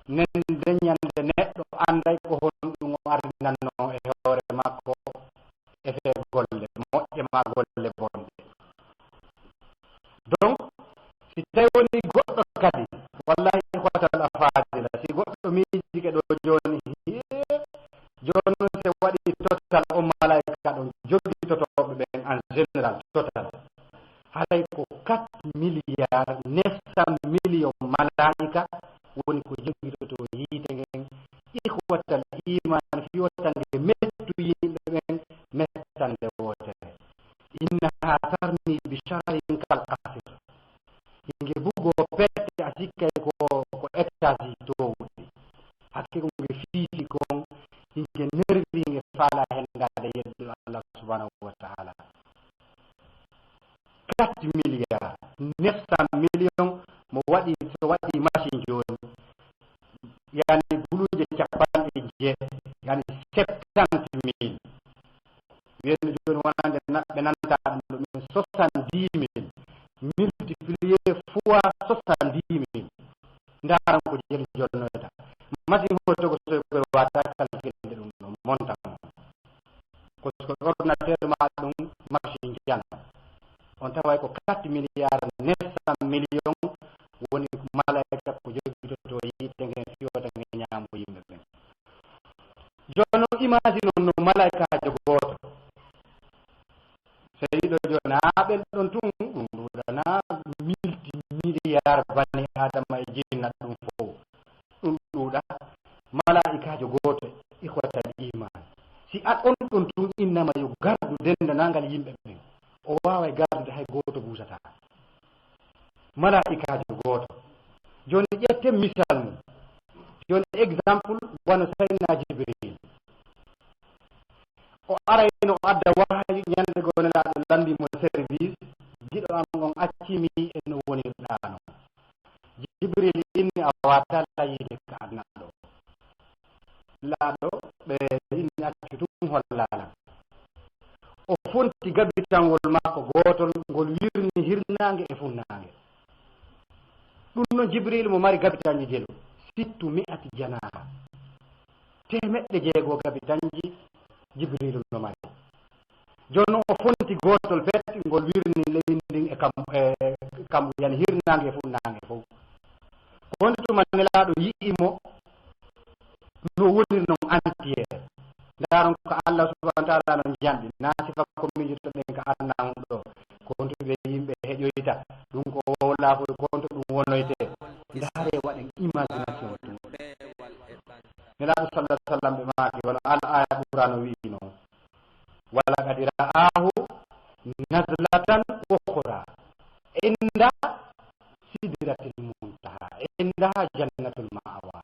nden nde ñande neɗɗo anday ko honɗum o arinanno e hoore makko, e fee golle moƴƴe maa golle bonɗe. Donc, si tawi woni goɗɗo kadi, wallahi, ikhwatal afadila, si goɗɗo miijike ɗo jooni, hee, jooni noon, si waɗi total, o malaa'ika ɗon jogitotooɓe ɓen en général, total, haray ko quatre milliards neuf cent millions malaa'ika woni ko jogitotoo yiite ngen. Ikhwatal iman, fii wota nge mettu yimɓe ɓen mettande wootere. Innaha tarmi bi shararin kal qasr. Nge bugoo pette, a sikkay ko, ko étage toowuɗi. Hakke ko nge fiiti kon, nge nervi, nge faala hen ngaade yeddude Allah subhanahu wa ta'ala. Quatre milliards neuf cent millions mo waɗi, so waɗi machine jooni, yani guluuje capanɗe jeeɗiɗi, yani septante mille. Wiyen jooni wonande na-, ɓe nanta ɗum ɗo, ɗum soixante-dix mille multiplié fois soixante-dix mille. Ndaran ko jelu jonnoyta. Machine hoto ko soy koy wata calculde ɗum ɗo, montant on. Ko, ko ordinateur ma ɗum, machine jana. On taway ko quatre milliards neuf cent millions woni malaika ko jogitoto yiite ngen, fiyota ngen ñaamo yimɓe ɓen. Jooni non, imagine on no malaikaajo gooto. Sey ɗo jooni, haa ɓen ɗon tun, ɗum ɗuuɗana multimilliard bani Adama e jinna ɗum fow. Ɗum ɗuuɗa. Malaa'ikaajo gooto, ikhwatal iman. Si a ɗon ɗon tun innama yo gardu denndanangal yimɓe ɓen, o waaway gardude hay gooto buusataa. Malaa'ikaajo gooto. Jooni ƴetten misal mum. Jooni exemple, wano Sayyidina Jibril. O arayno o adda wahayu, ñande goo Nelaaɗo lanndii mo service, giɗo am on accii mi e no wonirɗaa non. Jibril inni, a waawataa yiide ka aduna ɗo. Nelaaɗo ɓe inni accu tun hollaa lan. O fonti gabitangol makko gootol, ngol wirni hirnaange e funnaange. Ɗum non Jibril mo mari gabitanji jelu, sittu mi'ati janaaha. Teemeɗɗe jeego gabitanji Jibril no mari. Jooni non o fonti gootol pet, ngol wirni leydi ndin e kam, e kam, yani hirnaange e funnaange fow. Ko woni tuma Nelaaɗo yi'i mo no woniri non entier. Ndaaron ko Allah subhanahu wa ta'ala no janɗi. Na sifa ko miijitoɗen ka aduna on ɗo. Ko honto ɓe yimɓe heƴoyta. Ɗum ko o laaɓol, ko honto ɗum wonoyte. Ndaare waɗen imagination tun. Nelaaɗo sallallahu alaihi wasallam ɓe maaki, wano al aya Qur'an o wi'i non. Walaqad ra'ahu nazlatan ukhra inda sidratil muntaha, indaha jannatul ma'wa.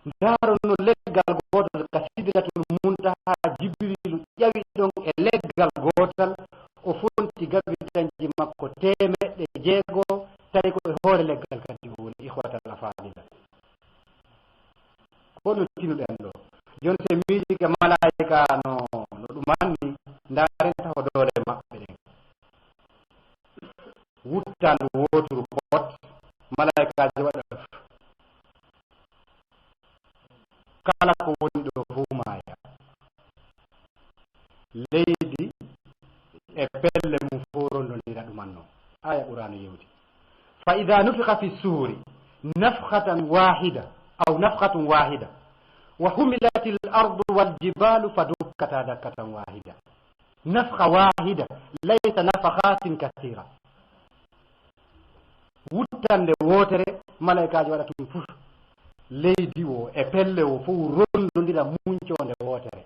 Ndaaron no leggal gootal ka sidratul muntaha, Jibrilu ƴawi ɗon e leggal gootal, o fonti gabitanji makko teemeɗɗe jeego, tawi ko e hoore leggal kadi o woni, ikhwatal afadila. Honno tinuɗen ɗo? Jooni, so en miijike malaa'ika no, no ɗum anni, ndaaren taho doole maɓɓe ɗen. Wuttandu wooturu pot, malaa'ikaajo waɗa kala ko woni ɗo fof maaya. Leydi e pelle mum fof rondondira ɗuman noon. Aya Qur'aana yewti. Fa ida nufixa fi ssuuri nafxatan waahida, aw nafxatun waahida, wa humilati l ardu wal jibaalu fa dukkata dakkatan waahida. Nafxa waahida, laysa nafaxatin kasiira. Wuttande wootere, malaa'ikaajo waɗa ɗum fof. Leydi o e pelle o fof rondondira muncoonde wootere.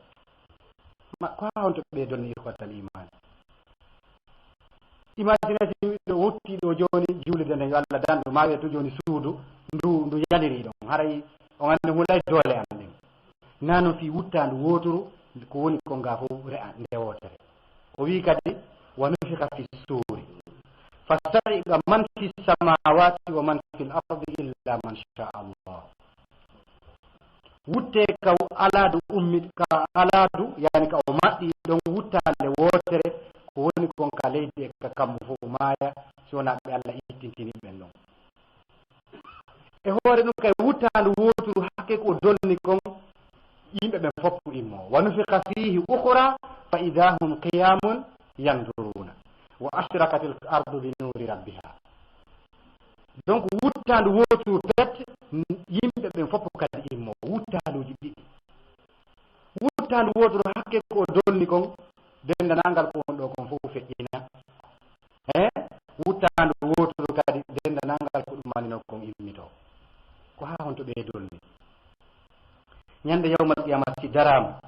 Ma, ko haa honto ɓe donni, ikhwatal iman? Imagine si miɗo wotti ɗo jooni juulde nden, yo Allah dandu, ma wiye to jooni suudu ndu, ndu yaliri ɗon. Haray on anndi hulay doole an ɗen. Nano fii wuttaandu wooturu, ko woni kon ga fof re'a nde wootere. O wi'i kadi, wa nufixa fi ssuuri. Fa sa'iqa man fi ssamawati wa man fi l ardi illa man sha Allah. Wutte ka alaadu ummi, ka alaadu, yani ka o maɓɓi ɗon wuttaande wootere, ko woni kon ka leydi e ka kammu fof maaya, si wonaa ɓe Allah ittintini ɓen ɗon. E hoore ɗum kay, wuttaandu wooturu hakke ko dolni kon, yimɓe ɓen fof immo. Wa nufixa fiihi ukhra fa ida hum qiyamun yanduruna. Wa ashraqat l ardu bi nuuri rabbiha. Donc, wuttaandu wooturu pet, yimɓe ɓen fof kadi immo. Wuttaanduuji ɗiɗi. Wuttaandu wooturu hakke ko dolni kon, denndanangal ko won ɗo kon fof feƴƴina. He? Wuttaandu wooturu kadi, denndanangal ko ɗum woni ɗo kon immito. Ko haa honto ɓe dolni? Ñande yawmal qiyamata si daraama,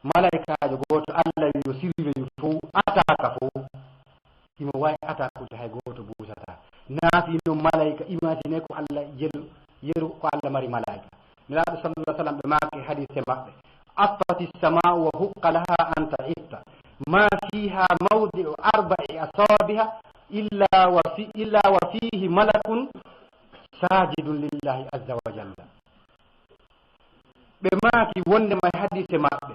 malaa'ikaajo gooto Allah wi yo surveille fof, attaque fof. Himo waawi attaque'ude, hay gooto buusataa. Naa fii non malaa'ika, imagine ko Allah yeru, yeru ko Allah mari malaa'ika. Nelaaɗo sallallahu alaihi wasallam ɓe maaki e hadiise maɓɓe, "Attati ssama'u wa huqqa laha an ta'itta. Ma fiha mawdi'u arba'i asabi'a illa wa fi, illa wa fihi malakun sajidun lillahi azza wa jalla." Ɓe maaki wonndema e hadiise maɓɓe,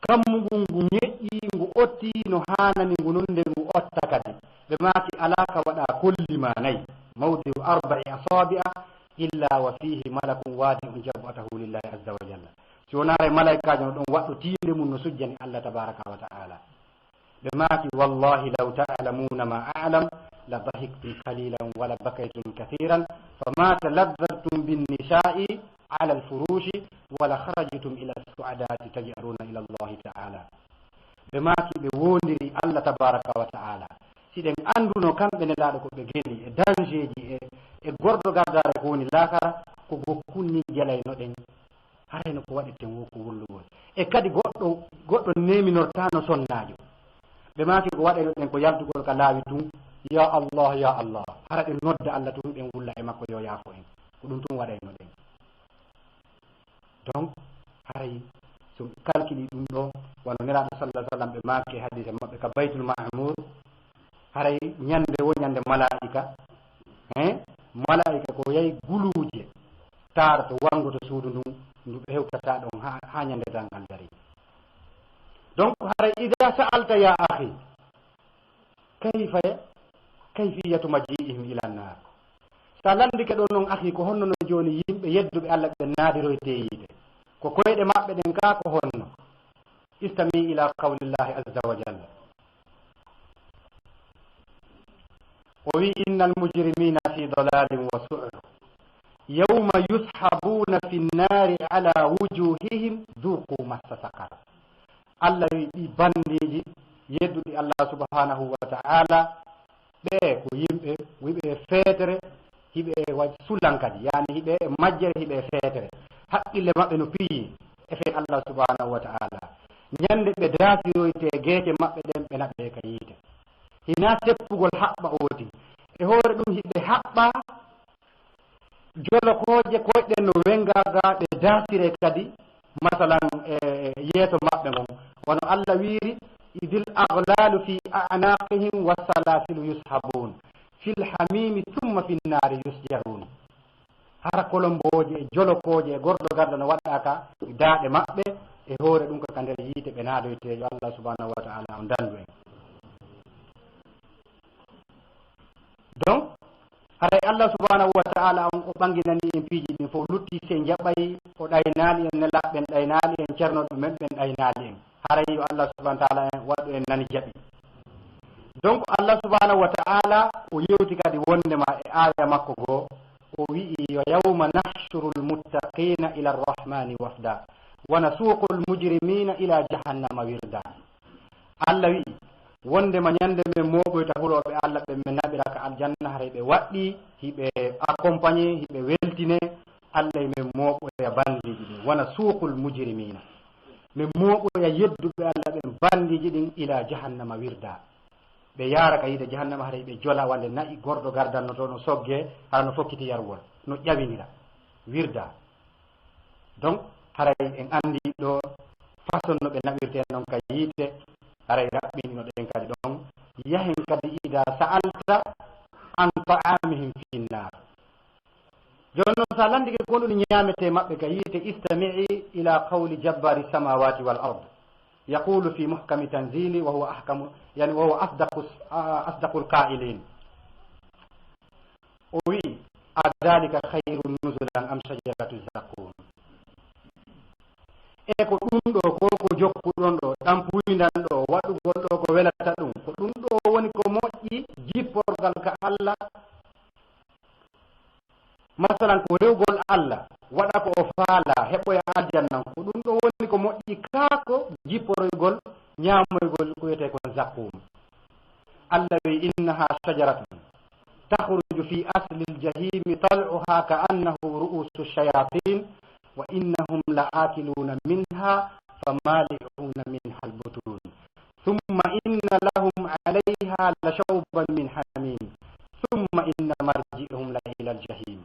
kammu ngun ngu ñeƴƴi, ngu otti no haanani ngu nonde ngu otta kadi. Ɓe maaki alaa ka waɗa kolli ma nayi, mawdi'u arba'i asabi'a, illa wa fihi malakun wadi'un jabhatahu lillahi azza wa jalla. Si wonaare malaa'ikaajo no ɗon waɗɗo tiinde mum no sujjani Allah tabaraka wa ta'ala. Ɓe maaki, "Wallahi law ta'lamuna ma a'lam, la dahiktum qalilan wa la bakaytum kathiran, fama taladzadztum bin nisa'i ala al furushi, wa la kharajtum ila su'adati taj'aruna ila Allahi ta'ala." Ɓe maaki, ɓe wondiri Allah tabaraka wa ta'ala. Si ɗen anduno kamɓe nelaaɗo ko ɓe geli e dangeeji e, e gordo gardaare ko woni laakara, ko gokkunni jelayno ɗen. Haray no ko waɗeten wo ko wullugol. E kadi goɗɗo, goɗɗo neminortaano sonnaajo. Ɓe maaki ko waɗayno ɗen ko yaltugol ka laawi tun, "Ya Allah, ya Allah." Hara ɗen nodda Allah tun, ɗen wulla e makko yo yaafo en. Ko ɗum tun waɗayno ɗen. Donc, haray so kalkili ɗum ɗo, wano Nelaaɗo sallallahu alaihi wasallam ɓe maaki e hadiise maɓɓe ka Baytul Ma'mur, haray ñande wo ñande malaa'ika, hein? Malaa'ika ko yahi guluuje taarto wanngoto suudu ndun, ndu ɓe hewtata ɗon haa, haa ñande darngal dari. Donc, haray, "Ida sa'alta ya akhi, kayfa, kayfiyatu maji'ihim ila nnar?" Sa landike ɗon non, akhi, ko honno no jooni yimɓe yedduɓe Allah ɓe naadiroyte yiite? Ko koyɗe maɓɓe ɗen ka ko honno? Istami ila qawlillahi azza wa jalla. O wi, "Innal mujrimina fi dalalin wa su'ur. Yawma yushabuna fi nnari ala wujuhihim dhuqu massa saqar." Allah wi, ɗi bandiiji yedduɗi Allah subhanahu wa ta'ala, ɓe ko yimɓe wiɓe feetere, hiɓe wa sulan kadi, yani hiɓe e majjere, hiɓe e feetere. Haqqille maɓɓe no piyi e fee Allah subhanahu wa ta'ala. Ñande ɓe daasiroyte geece maɓɓe ɗen, ɓe naɓe ka yiite. Hina seppugol haɓɓa oti. E hoore ɗum hiɓe haɓɓa jolokooje koyɗe no wengaga, ɓe daasire kadi, masalan, e, e yeeso maɓɓe ngon. Wano Allah wiiri, "Idil aghlalu fi a'naqihim wassalasilu yushabun fil hamimi thumma fin nari yusjarun." Hara kolombooje e jolokooje e gordo garda no waɗɗa ka daaɗe maɓɓe, e hoore ɗum ka, ka nder yiite ɓe naadoyte. Yo Allah subhanahu wa ta'ala on dandu en. Donc, haray Allah subhanahu wa ta'ala on o ɓanginani en piiji ɗin fof, lutti si en jaɓay, o ɗaynaali en, nelaaɓe ɓen ɗaynaali en, cernoɓe men ɓen ɗaynaali en. Haray yo Allah subhanahu wa ta'ala en waɗu en nani jaɓi. Donc, Allah subhanahu wa ta'ala o yewti kadi wondema e aaya makko goo, o wi'i, "Wa yawma nahshurul muttaqina ila rahmani wafda, wa nasuqul mujrimina ila jahannama wirda." Allah wi'i, wondema ñande men mooɓoyta hulooɓe Allah ɓen, men naɓira ka aljanna, haray ɓe waɗɗii, hiɓe accompagné, hiɓe weltine, Allah e men mooɓoya bandiiji ɗin. "Wa nasuqul mujrimina." Men mooɓoya yedduɓe Allah ɓen bandiiji ɗin ila jahannama wirda. Ɓe yaara ka yiite jahannama, haray ɓe jola wande na'i gordo gardanno to no sogge, hara no fokkiti yarwol, no ƴawinira, wirda. Donc, haray en andi ɗo façon no ɓe naɓirte non ka yiite, haray raɓɓinino ɗen kadi ɗon. Yahen kadi ida sa'alta an ta'amihim fi nnar. Jooni non, sa landike ko honɗum ñaamete maɓɓe ka yiite, istami'i ila qawli jabbari samawati wal ard. Yaqulu fi muhkami tanzili wa huwa ahkamu, yani wa huwa asdaqu, asdaqul qa'ilin. O wi'i, "Adhalika khayrun nuzulan am shajaratu zaqqum?" E ko ɗum ɗo, ko, ko jokkuɗon ɗo, ɗan puyndan ɗo, waɗugol ɗo ko welata ɗum, ko ɗum ɗo woni ko moƴƴi, jipporgal ka Allah? Masalan, ko rewgol Allah, waɗa ko o faala, heɓoya aljanna, ko ɗum ɗo woni ko moƴƴi, kaa ko jipporoygol, ñaamoygol ko wiyetee kon zakkum? Allah wi, "Innaha shajaratun takhruju fi aslil jahimi tal'uha ka'annahu ru'usu shayatin, wa innahum la'akiluna minha famali'una minha albutun. Thumma inna lahum 'alayha lashawban min hamim. Thumma inna marji'ahum la ila al-jahim."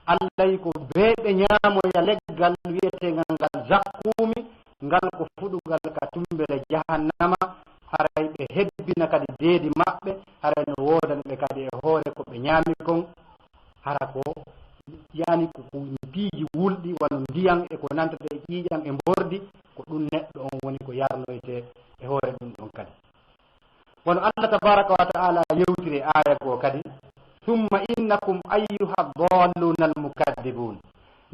Allah wi ko bee ɓe ñaamoya leggal wi'eteengal ngal zakkuumi, ngal ko fuɗugal ka tumbere jahannama, haray ɓe hebbina kadi deedi maɓɓe, haray no woodani ɓe kadi e hoore ko ɓe ñaami kon, hara ko, yani ko, ko piiji wulɗi, wano ndiyan e ko nantata e ƴiiƴan e mbordi, ko ɗum neɗɗo on woni ko yarnoyte e hoore ɗum ɗon kadi. Wano Allah tabaraka wa ta'ala yewtiri e aaya goo kadi, "Thumma innakum ayyuha dalluna almukaddibun,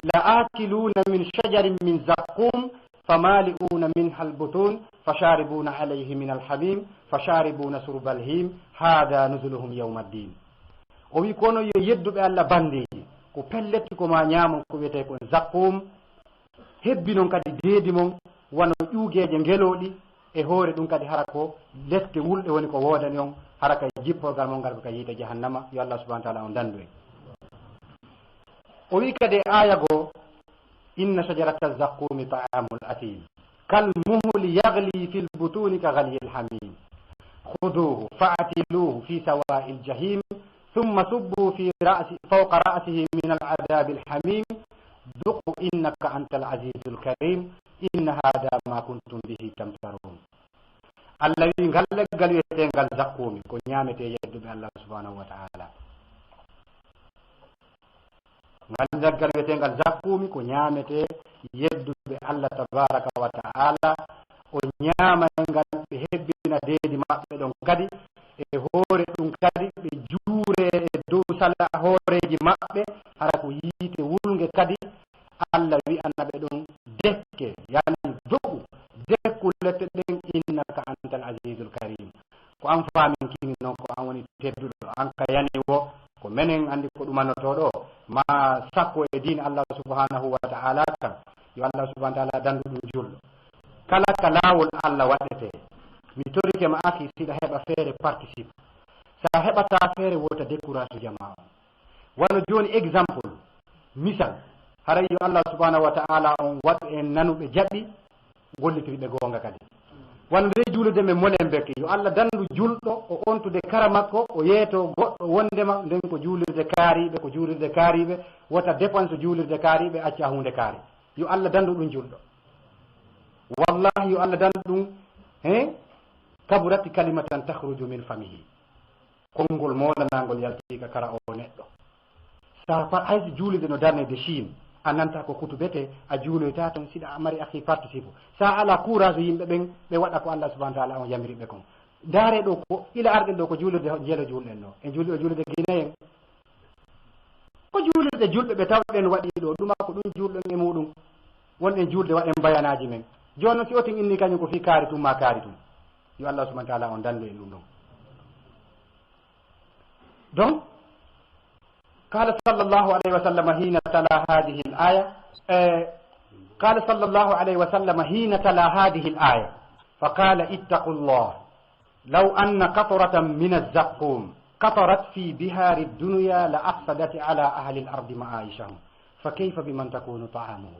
la akiluna min shajarin min zaqqum, famali'una minha albutun, fasharibuna alayhi min alhamim, fasharibuna shurbal him, hadha nuzuluhum yawma ddin." O wi, "Kono yo yedduɓe Allah bandeeji, ko pellet ko ma ñaamon ko wiyetee kon zakkum, hebbinon kadi deedi mon wano ƴuugeeje ngelooɗi, e hoore ɗum kadi hara ko lette wulɗe woni ko woodani on, hara kay jipporgal mon ngal ko ka yiite jahannama, yo Allah subhanahu wa ta'ala on dandu en." O wi kadi e aaya goo, "Inna shajarata zaqqumi ta'amul athim, kal muhli yaghli fil butuni ka ghalyil hamim. Khuduhu fa'tiluhu fi sawa'il jahim, thumma subbu fi ra'si, fawqa ra'sihi min al adhabil hamim, dhuq innaka antal azizul karim, inna hadha ma kuntum bihi tamtarun." Allah wi, ngal leggal wiyeteengal zakkuumi, ko ñaametee yedduɓe Allah subhanahu wa ta'ala. Ngal leggal wiyeteengal zakkuumi ko ñaametee yedduɓe Allah tabaraka wa ta'ala. O ñaama ngal, ɓe hebbina deedi maɓɓe ɗon kadi, e hoore ɗum kadi ɓe juure e dow sala hooreeji maɓɓe, hara ko yiite wulnge kadi. Allah wi'ana ɓe ɗon, "Dekke, yani dogu, dekku lette ɗen, innaka antal azizul karim." Ko an faamin kini non, ko an woni tedduɗo, an ka yani wo, ko menen andi ko ɗumanoto ɗo, ma sakko e diin Allah subhanahu wa ta'ala kan, yo Allah subhanahu wa ta'ala dandu ɗum julɗo. Kala ka laawol Allah waɗete, mi torike ma, akhi, siɗa heɓa feere, participe. Sa heɓata feere, wota décourage jamaa on. Wano jooni, exemple, misal, haray yo Allah subhanahu wa ta'ala on waɗu en nanuɓe jaɓi, gollitirɓe goonga kadi. Wano nde juulude men monen beke, yo Allah dandu julɗo o ontude kara makko, o yeeto goɗɗo wondema nden ko juulirde kaariɓe, ko juulirde kaariɓe, wota dépense juulirde kaariɓe acca huunde kaari. Yo Allah dandu ɗum julɗo. Wallahi, yo Allah dandu ɗum, he? Kaburati kalimatan takhruju min famihi. Konngol moolanaangol yaltii ka kara o neɗɗo. Sa par, hay so juulude no darnede Chine, a nanta ko kutubete, a juuloyta toon, siɗa a mari akhi participe. Sa ala courage yimɓe ɓen, ɓe waɗa ko Allah subhanahu wa ta'ala on yamiri ɓe kon. Ndaare ɗo ko, ila arɗen ɗo ko juulude, jeelo juulɗen ɗo. En juuli ɗo juulude Guinée en. Ko juulirde julɓe ɓe tawɗen waɗi ɗo, ɗuma ko ɗum juulɗen e muɗum. Wonɗen juulde waɗen bayanaaji men. Jooni noon si otin inni kañum ko fii kaari tum ma kaari tum. Yo Allah subhanahu wa ta'ala on danndu en ɗum ɗon. Donc, قال صلى الله عليه وسلم حين تلا هذه الآية، eh, قال صلى الله عليه وسلم حين تلا هذه الآية، فقال: اتقوا الله، لو أن قطرة من الزقوم قطرت في بحار الدنيا لأفسدت على أهل الأرض معائشهم، فكيف بمن تكون طعامه؟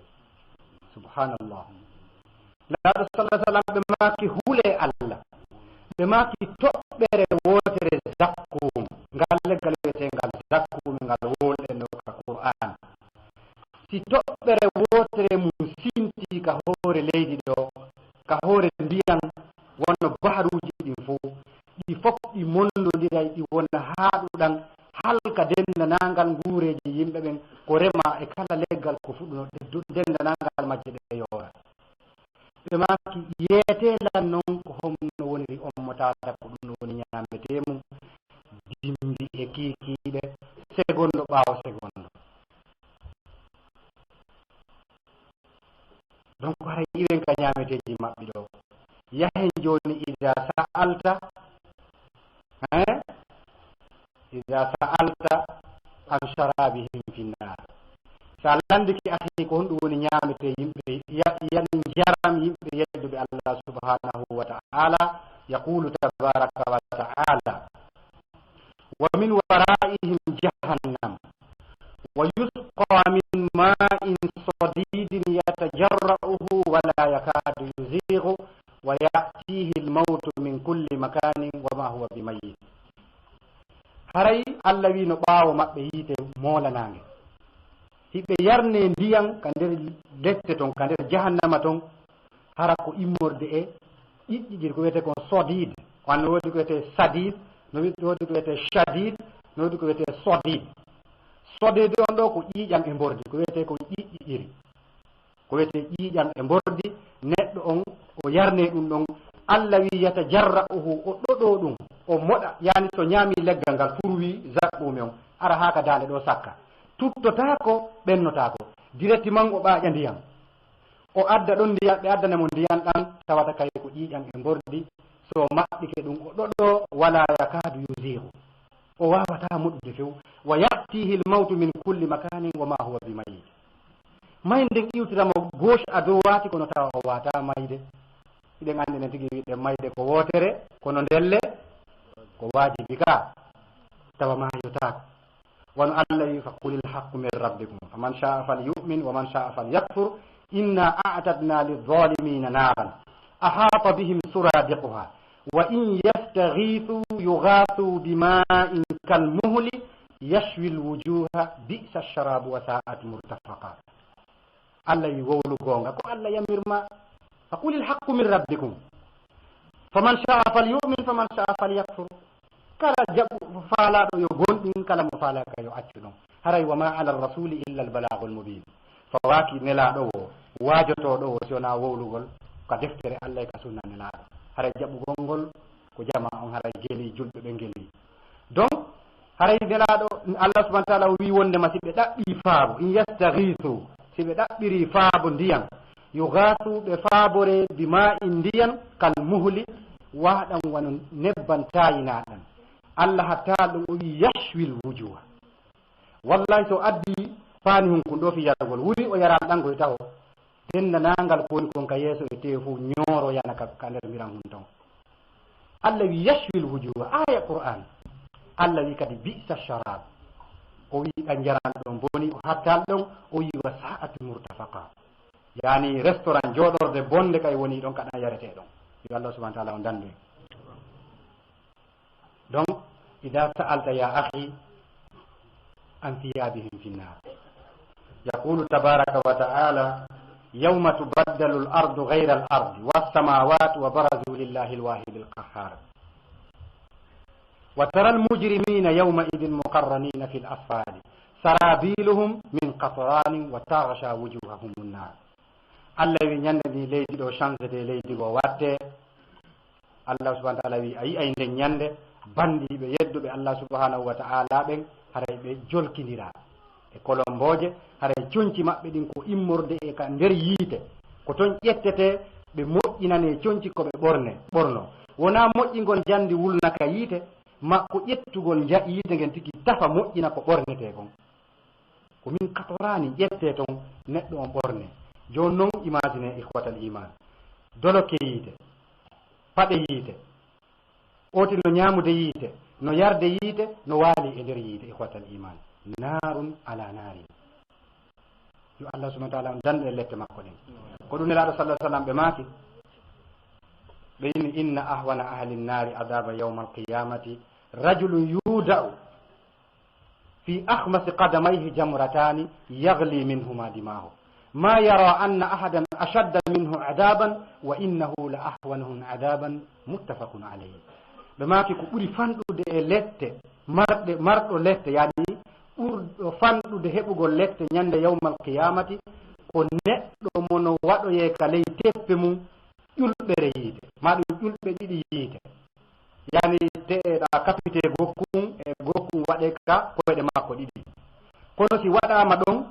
سبحان الله. Nelaaɗo صلى الله عليه وسلم ɓe maaki: hulee Allah. Ɓe maaki: toɓɓere wootere zakkum, ngal leggal wiyeteengal zakkum, ngal wowluɗen ɗo ka Qur'aan. Si toɓɓere wootere mum sintii ka hoore leydi ɗo, ka hoore ndiyan, wonno baharuuji ɗin fow, ɗi fof ɗi monndondiray, ɗi wona haaɗuɗan, halka denndanangal nguureeji yimɓe ɓen, ko rema e kala leggal ko fuɗɗuno, ɗe do-, denndanangal majje ɗe yoora. Ɓe maaki: yeetee lan non ko honno woniri on mo taata, ko ɗum no woni ñaametee mum, dimbi e kiikiiɗe, segondo ɓaawo segondo. Donc, haray iwen ka ñaameteeji maɓɓe ɗo. Yahen jooni, ida sa'alta, hein? Ida sa'alta an sharabihim finnar. Sa landike, akhi, ko honɗum woni ñaametee yimɓe, ya-, yani njaram yimɓe yedduɓe Allah subhanahu wa ta'ala, yaqulu tabaraka wa ta'ala: ومن ورائهم جهنم ويسقى من ماء صديد يتجرعه ولا يكاد يسيغه ويأتيه الموت من كل مكان وما هو بميت. Haray Allah wi no ɓaawo maɓɓe yiite moolanaange. Hiɓe yarne ndiyan ka nder lette ton, ka nder jahannama ton, hara ko immorde e ƴiƴƴiɗiri, ko wiyetee kon sodid. Ko an no woodi ko wiyetee sadid, no wi-, woodi ko wiyetee shadid, no woodi ko wiyetee sodid. Sodid on ɗo ko ƴiiƴan e mbordi, ko wiyetee kon ƴiƴƴiɗiri. Ko wiyetee ƴiiƴan e mbordi, neɗɗo on o yarne ɗum ɗon. Allah wi: yatajarra'uhu, o ɗoɗo ɗum, o moɗa, yani so ñaami leggal ngal furwi zaqqumi on, ara haa ka daande ɗo sakka. Tuttotaako, ɓennotaako. Directement o ɓaaƴa ndiyan. O adda ɗon ndiyan, ɓe addana mo ndiyan ɗan, tawata kay ko ƴiiƴan e mbordi. So maɓɓike ɗum, o ɗoɗo, wala yakadu yuzigu. O waawataa moɗude few. Wa ya'tihi al-mawtu min kulli makanin wa ma huwa bi mayyit. Mayde nden iwtira mo gauche à droite, kono tawa o waawataa mayde. Hiɗen anndi enen tigi wi'uɗen mayde ko wootere, kono ndelle ko waajibi ka, tawa maayotaako. Wano Allah wi: "Fa qulil haqqu min rabbikum, faman sha'a falyu'min, wa man sha'a falyakfur, inna a'tadna lidh-dhalimina naran, ahata bihim suradiquha, wa in yastaghithu yughathu bima'in kalmuhli yashwi al-wujuha, bi'sa ash-sharabu wa sa'at murtafaqa." Allah wi: "Wowlu goonga, ko Allah yamir ma. Fa qulil haqqu min rabbikum. Faman sha'a falyu'min, faman sha'a falyakfur." Kala jaɓu faalaaɗo yo gomɗin, kala mo faalaaka yo accu ɗon. Haray wa ma ala rasuli illa al balaghul mubin. Fawaaki nelaaɗo o, waajotooɗo o, si wonaa wowlugol ka deftere Allah e ka sunna nelaaɗo. Haray jaɓugol ngol ko jamaa on, haray geli, julɓe ɓe geli. Donc, haray nelaaɗo, Allah subhanahu wa ta'ala o wi wondema si ɓe ɗaɓɓi faabo, in yastaghithu, si ɓe ɗaɓɓiri faabo ndiyan, yughathu, ɓe faabore, bima'in, ndiyan, kal muhli, waaɗan wano nebban taayinaaɗan. Allah hatta ɗum o wi yashwil wujuha. Wallahi, so addi paani hunkun ɗo fi yargol, wuri o yaran ɗan koy taho. Denndanangal ko woni kon ka yeeso e teewu fow ñooro yana ka, ka nder mbiran hun ton. Allah wi yashwil wujuha, aya Qur'an. Allah wi kadi bi'sa sharab. O wi ɗan jaran ɗon boni, o hattal ɗon, o wi wa sa'at murtafaqa. Yani restaurant jooɗorde bonde kay woni ɗon ka ɗan yarete ɗon. Yo Allah subhanahu wa ta'ala on dandu en. Donc, إذا سألت يا أخي عن ثيابهم في النار. يقول تبارك وتعالى: يوم تبدل الأرض غير الأرض والسماوات وبرزوا لله الواحد القهار. وترى المجرمين يومئذ مقرنين في الأصفاد. سرابيلهم من قطران وتغشى وجوههم النار. Allah wi ñande ni leydi ɗo changete, leydi go watte. Allah subhanahu wa ta'ala wi, a yi'ay nden ñande, bandiiɓe yedduɓe Allah subhanahu wa ta'ala ɓen, haray ɓe jolkindira e kolombooje, haray conci maɓɓe ɗin ko immorde e ka nder yiite. Ko ton ƴettete, ɓe moƴƴinane conci ko ɓe ɓorne, ɓorno. Wonaa moƴƴingol njandi wulna ka yiite, ma ko ƴettugol nja-, yiite ngen tigi tafa moƴƴina ko ɓornetee kon. Ko min katoraani ƴettee ton neɗɗo on ɓorne. Jooni non, imagine, ikhwatal iman. Doloke yiite, paɗe yiite, ootin no ñaamude yiite, no yarde yiite, no waali e nder yiite, ikhwatal iman. Naarun ala naarin. Yo Allah subhanahu wa ta'ala on dandu e lette makko ɗen. Ko ɗum Nelaaɗo sallallahu alaihi wasallam ɓe maaki. Ɓe inni, "Inna ahwana ahli nnaari adaba yawmal qiyamati rajulun yuda'u fi akhmasi qadamayhi jamratani yaghli minhuma dimahu. Ma yara anna ahadan ashadda minhu adaban wa innahu la ahwanuhum adaban." Muttafaqun alayhi. Ɓe maaki ko ɓuri fanɗude e lette, marɗe, marɗo lette, yani ɓurɗo fanɗude heɓugol lette ñande yawmal qiyamati, ko neɗɗo mo no waɗoyee ka ley teppe mum ƴulɓere yiite, ma ɗum ƴulɓe ɗiɗi yiite. Yani te ɗa kapite gokkun e gokkun waɗe ka koyɗe makko ɗiɗi. Kono si waɗaama ɗon,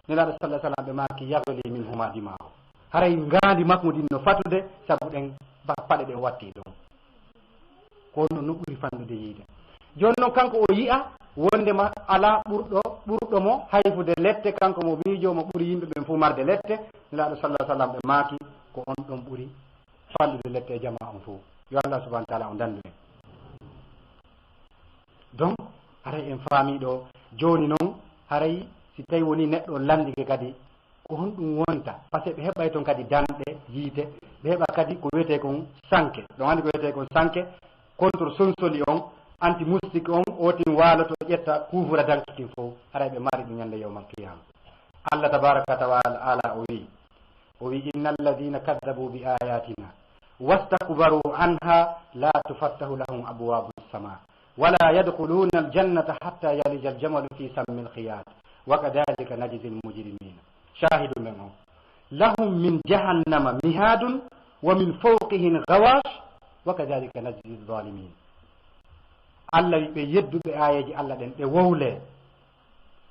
Nelaaɗo sallallahu alaihi wasallam ɓe maaki, "Yaghli minhuma dimahu." Haray ngaandi makko ndin no fatude sabu ɗen ba-, paɗe ɗe o watti ɗon. Ko on ɗon no ɓuri fanɗude yiide. Jooni non kanko o yi'a wondema alaa ɓurɗo, ɓurɗo mo hayfude lette, kanko mo miijo mo ɓuri yimɓe ɓen fof marde lette. Nelaaɗo sallallahu alaihi wasallam ɓe maaki, "Ko on ɗon ɓuri fanɗude lette e jamaa on fof." Yo Allah subhanahu wa ta'ala o dandu en. Donc, haray en faami ɗo, jooni non, haray si tawi woni neɗɗo on landike kadi, ko honɗum wonta? Parce que ɓe heɓay ton kadi danɗe yiite, ɓe heɓa kadi ko wiyetee kon sanke. Ɗon anndi ko wiyetee kon sanke, contre sonsoli on, anti moustique on, ootin waaloto ƴetta kuufura danki kin fof, haray ɓe mari ɗum ñande yawmal qiyama. Allah tabaraka wa ta'ala o wi, o wi, "Innal ladhina kadhabu bi ayatina wastakbaru anha la tufattahu lahum abwabu sama wala yadkhuluna al jannata hatta yalija al jamalu fi sammi al khiyat wa kadhalika najzi al mujrimin." Shahidu men on. "Lahum min jahannama mihadun wa min fawqihim ghawash wa kadhalika najzi al zalimin." Allah wi ɓe yedduɓe aayeeji Allah ɗen, ɓe wowle.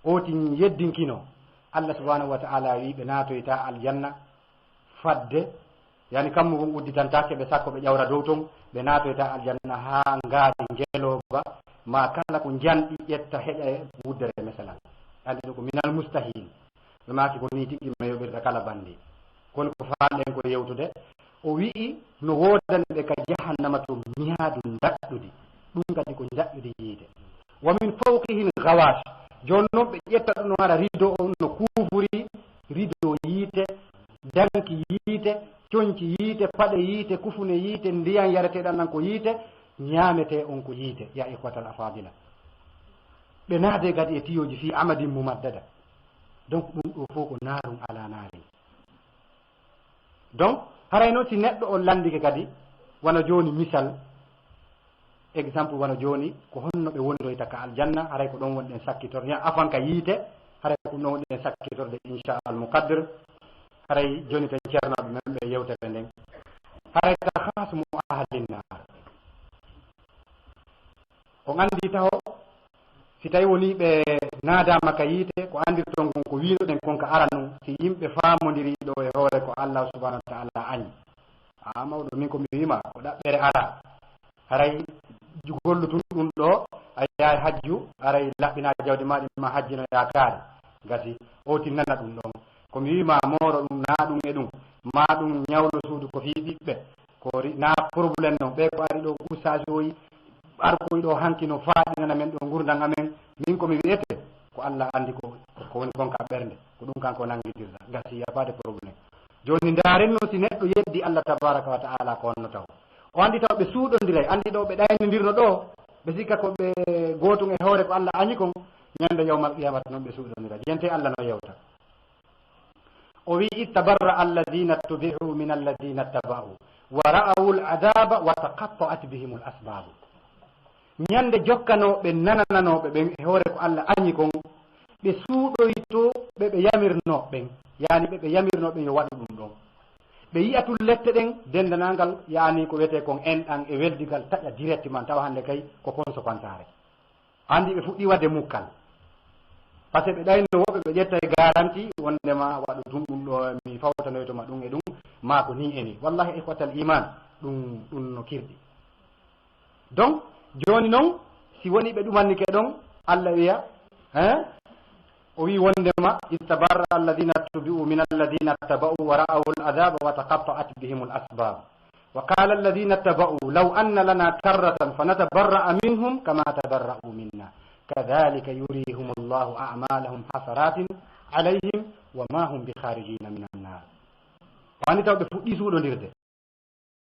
Ootin yeddinkino. Allah subhanahu wa ta'ala wi ɓe naatoyta aljanna fadde, yani kammu ngun udditantaake ɓe sakko ɓe ƴawra dow ton, ɓe naatoyta aljanna haa ngaari ngelooba, ma kala ko njanɗi ƴetta heƴa e wuddere mesalan. Anndi ɗo ko minal mustahil. Ɓe maaki ko nii tigi mi yoɓirta kala banndi. Kono ko faalɗen ko yewtude, o wi'i no woodani ɓe ka jahannama to mihaadu ndaɗɗudi. Ɗum kadi ko ndaɗɗudi yiite. Wa min fawqihim ghawash. Jooni non ɓe ƴetta ɗum no wara rideau on no kuufuri rideau yiite, danki yiite, conci yiite, paɗe yiite, kufune yiite, ndiyan yareteeɗan ɗan ko yiite, ñaametee on ko yiite, ya ikhwatal afadila. Ɓe naade kadi e tiyoji fi amadin mumaddada. Donc ɗum ɗo fof ko naarun ala naarin. Donc, haray noon si neɗɗo on lanndike kadi, wano jooni misal, exemple wano jooni, ko honno ɓe wondoyta ka aljanna, haray ko ɗon wonɗen sakkitor-, ya afan ka yiite, haray ko ɗon wonɗen sakkitorde, inchallah, al muqaddir, haray jooni ten ceernooɓe men ɓe yewtere nden. Haray takhasumu ahlin naar. On anndi taho, si tawi woni ɓe naadaama ka yiite, ko anndirton kon ko wiinoɗen kon ka aranun, si yimɓe faamondiri ɗo e hoore ko Allah subhanahu wa ta'ala añi. A mawɗo, min ko mi wiima, ko ɗaɓɓere ara. Haray ju-, gollutun ɗum ɗo, a yahay hajju, haray laɓɓinaa jawdi ma ɗin ma hajjino yaakaari. Gasi, o tinnana ɗum ɗon. Ko mi wiima mooro ɗum, naa ɗum e ɗum, maa ɗum ñawlo suudu ko fii ɓiɓɓe. Ko ri-, naa problème non. Ɓe ko ari ɗo ustaaji oyi, arkoy ɗo hanki no faaɗinana men ɗo ngurndan amen. Min ko mi wi'ete, ko Allah anndi ko, ko woni kon ka ɓernde. Ko ɗum kanko nanngidirta. Gasi, y a pas de problème. Jooni ndaaren non si neɗɗo yeddi Allah tabaraka wa ta'ala ko honno taw. O anndi taw ɓe suuɗondiray, anndi ɗo ɓe ɗaynindirno ɗo, ɓe sikka ko ɓe gootun e hoore ko Allah añi kon, ñande yawmal qiyamata non ɓe suuɗondira. Jente Allah no yewta. O wi'i, "Tabarra'a alladhina tubi'u min alladhina taba'u wa ra'awul adaba wa taqatta'at bihimul asbabu." Ñande jokkanooɓe, nananooɓe ɓen e hoore ko Alla añi kon, ɓe suuɗoyto ɓe ɓe yamirnoo ɓen, yaani ɓe ɓe yamirnoo ɓen yo waɗu ɗum ɗon. Ɓe yi'a tun lette ɗen, denndanangal, yaani ko wiyetee kon enɗan e weldigal taƴa directement, tawa hannde kay ko konso pantaare. Anndi ɓe fuɗɗii waɗde mukkal. Parce que ɓe ɗayno woɓɓe ɓe ƴettay garanti wondema waɗu tun ɗum ɗo mi fawtanoyto ma ɗum e ɗum, maa ko nii e nii. Wallahi, ihwatal iman, ɗum, ɗum no kirɗi. Donc, jooni non, si woni ɓe ɗumannike ɗon, Alla wiya, hein? O wi wondema, "Ittabarra alladhina tubi'u min alladhina taba'u wa ra'awu al-adhaba wa taqatta'at bihim al-asbab. Wa qala alladhina taba'u law anna lana karratan fanatabarra'a minhum kama tabarra'u minna. Kadhalika yurihim Allahu a'malahum hasaratin alayhim wa ma hum bikharijina min an-nar." Wani taw ɓe fuɗɗi suuɗondirde.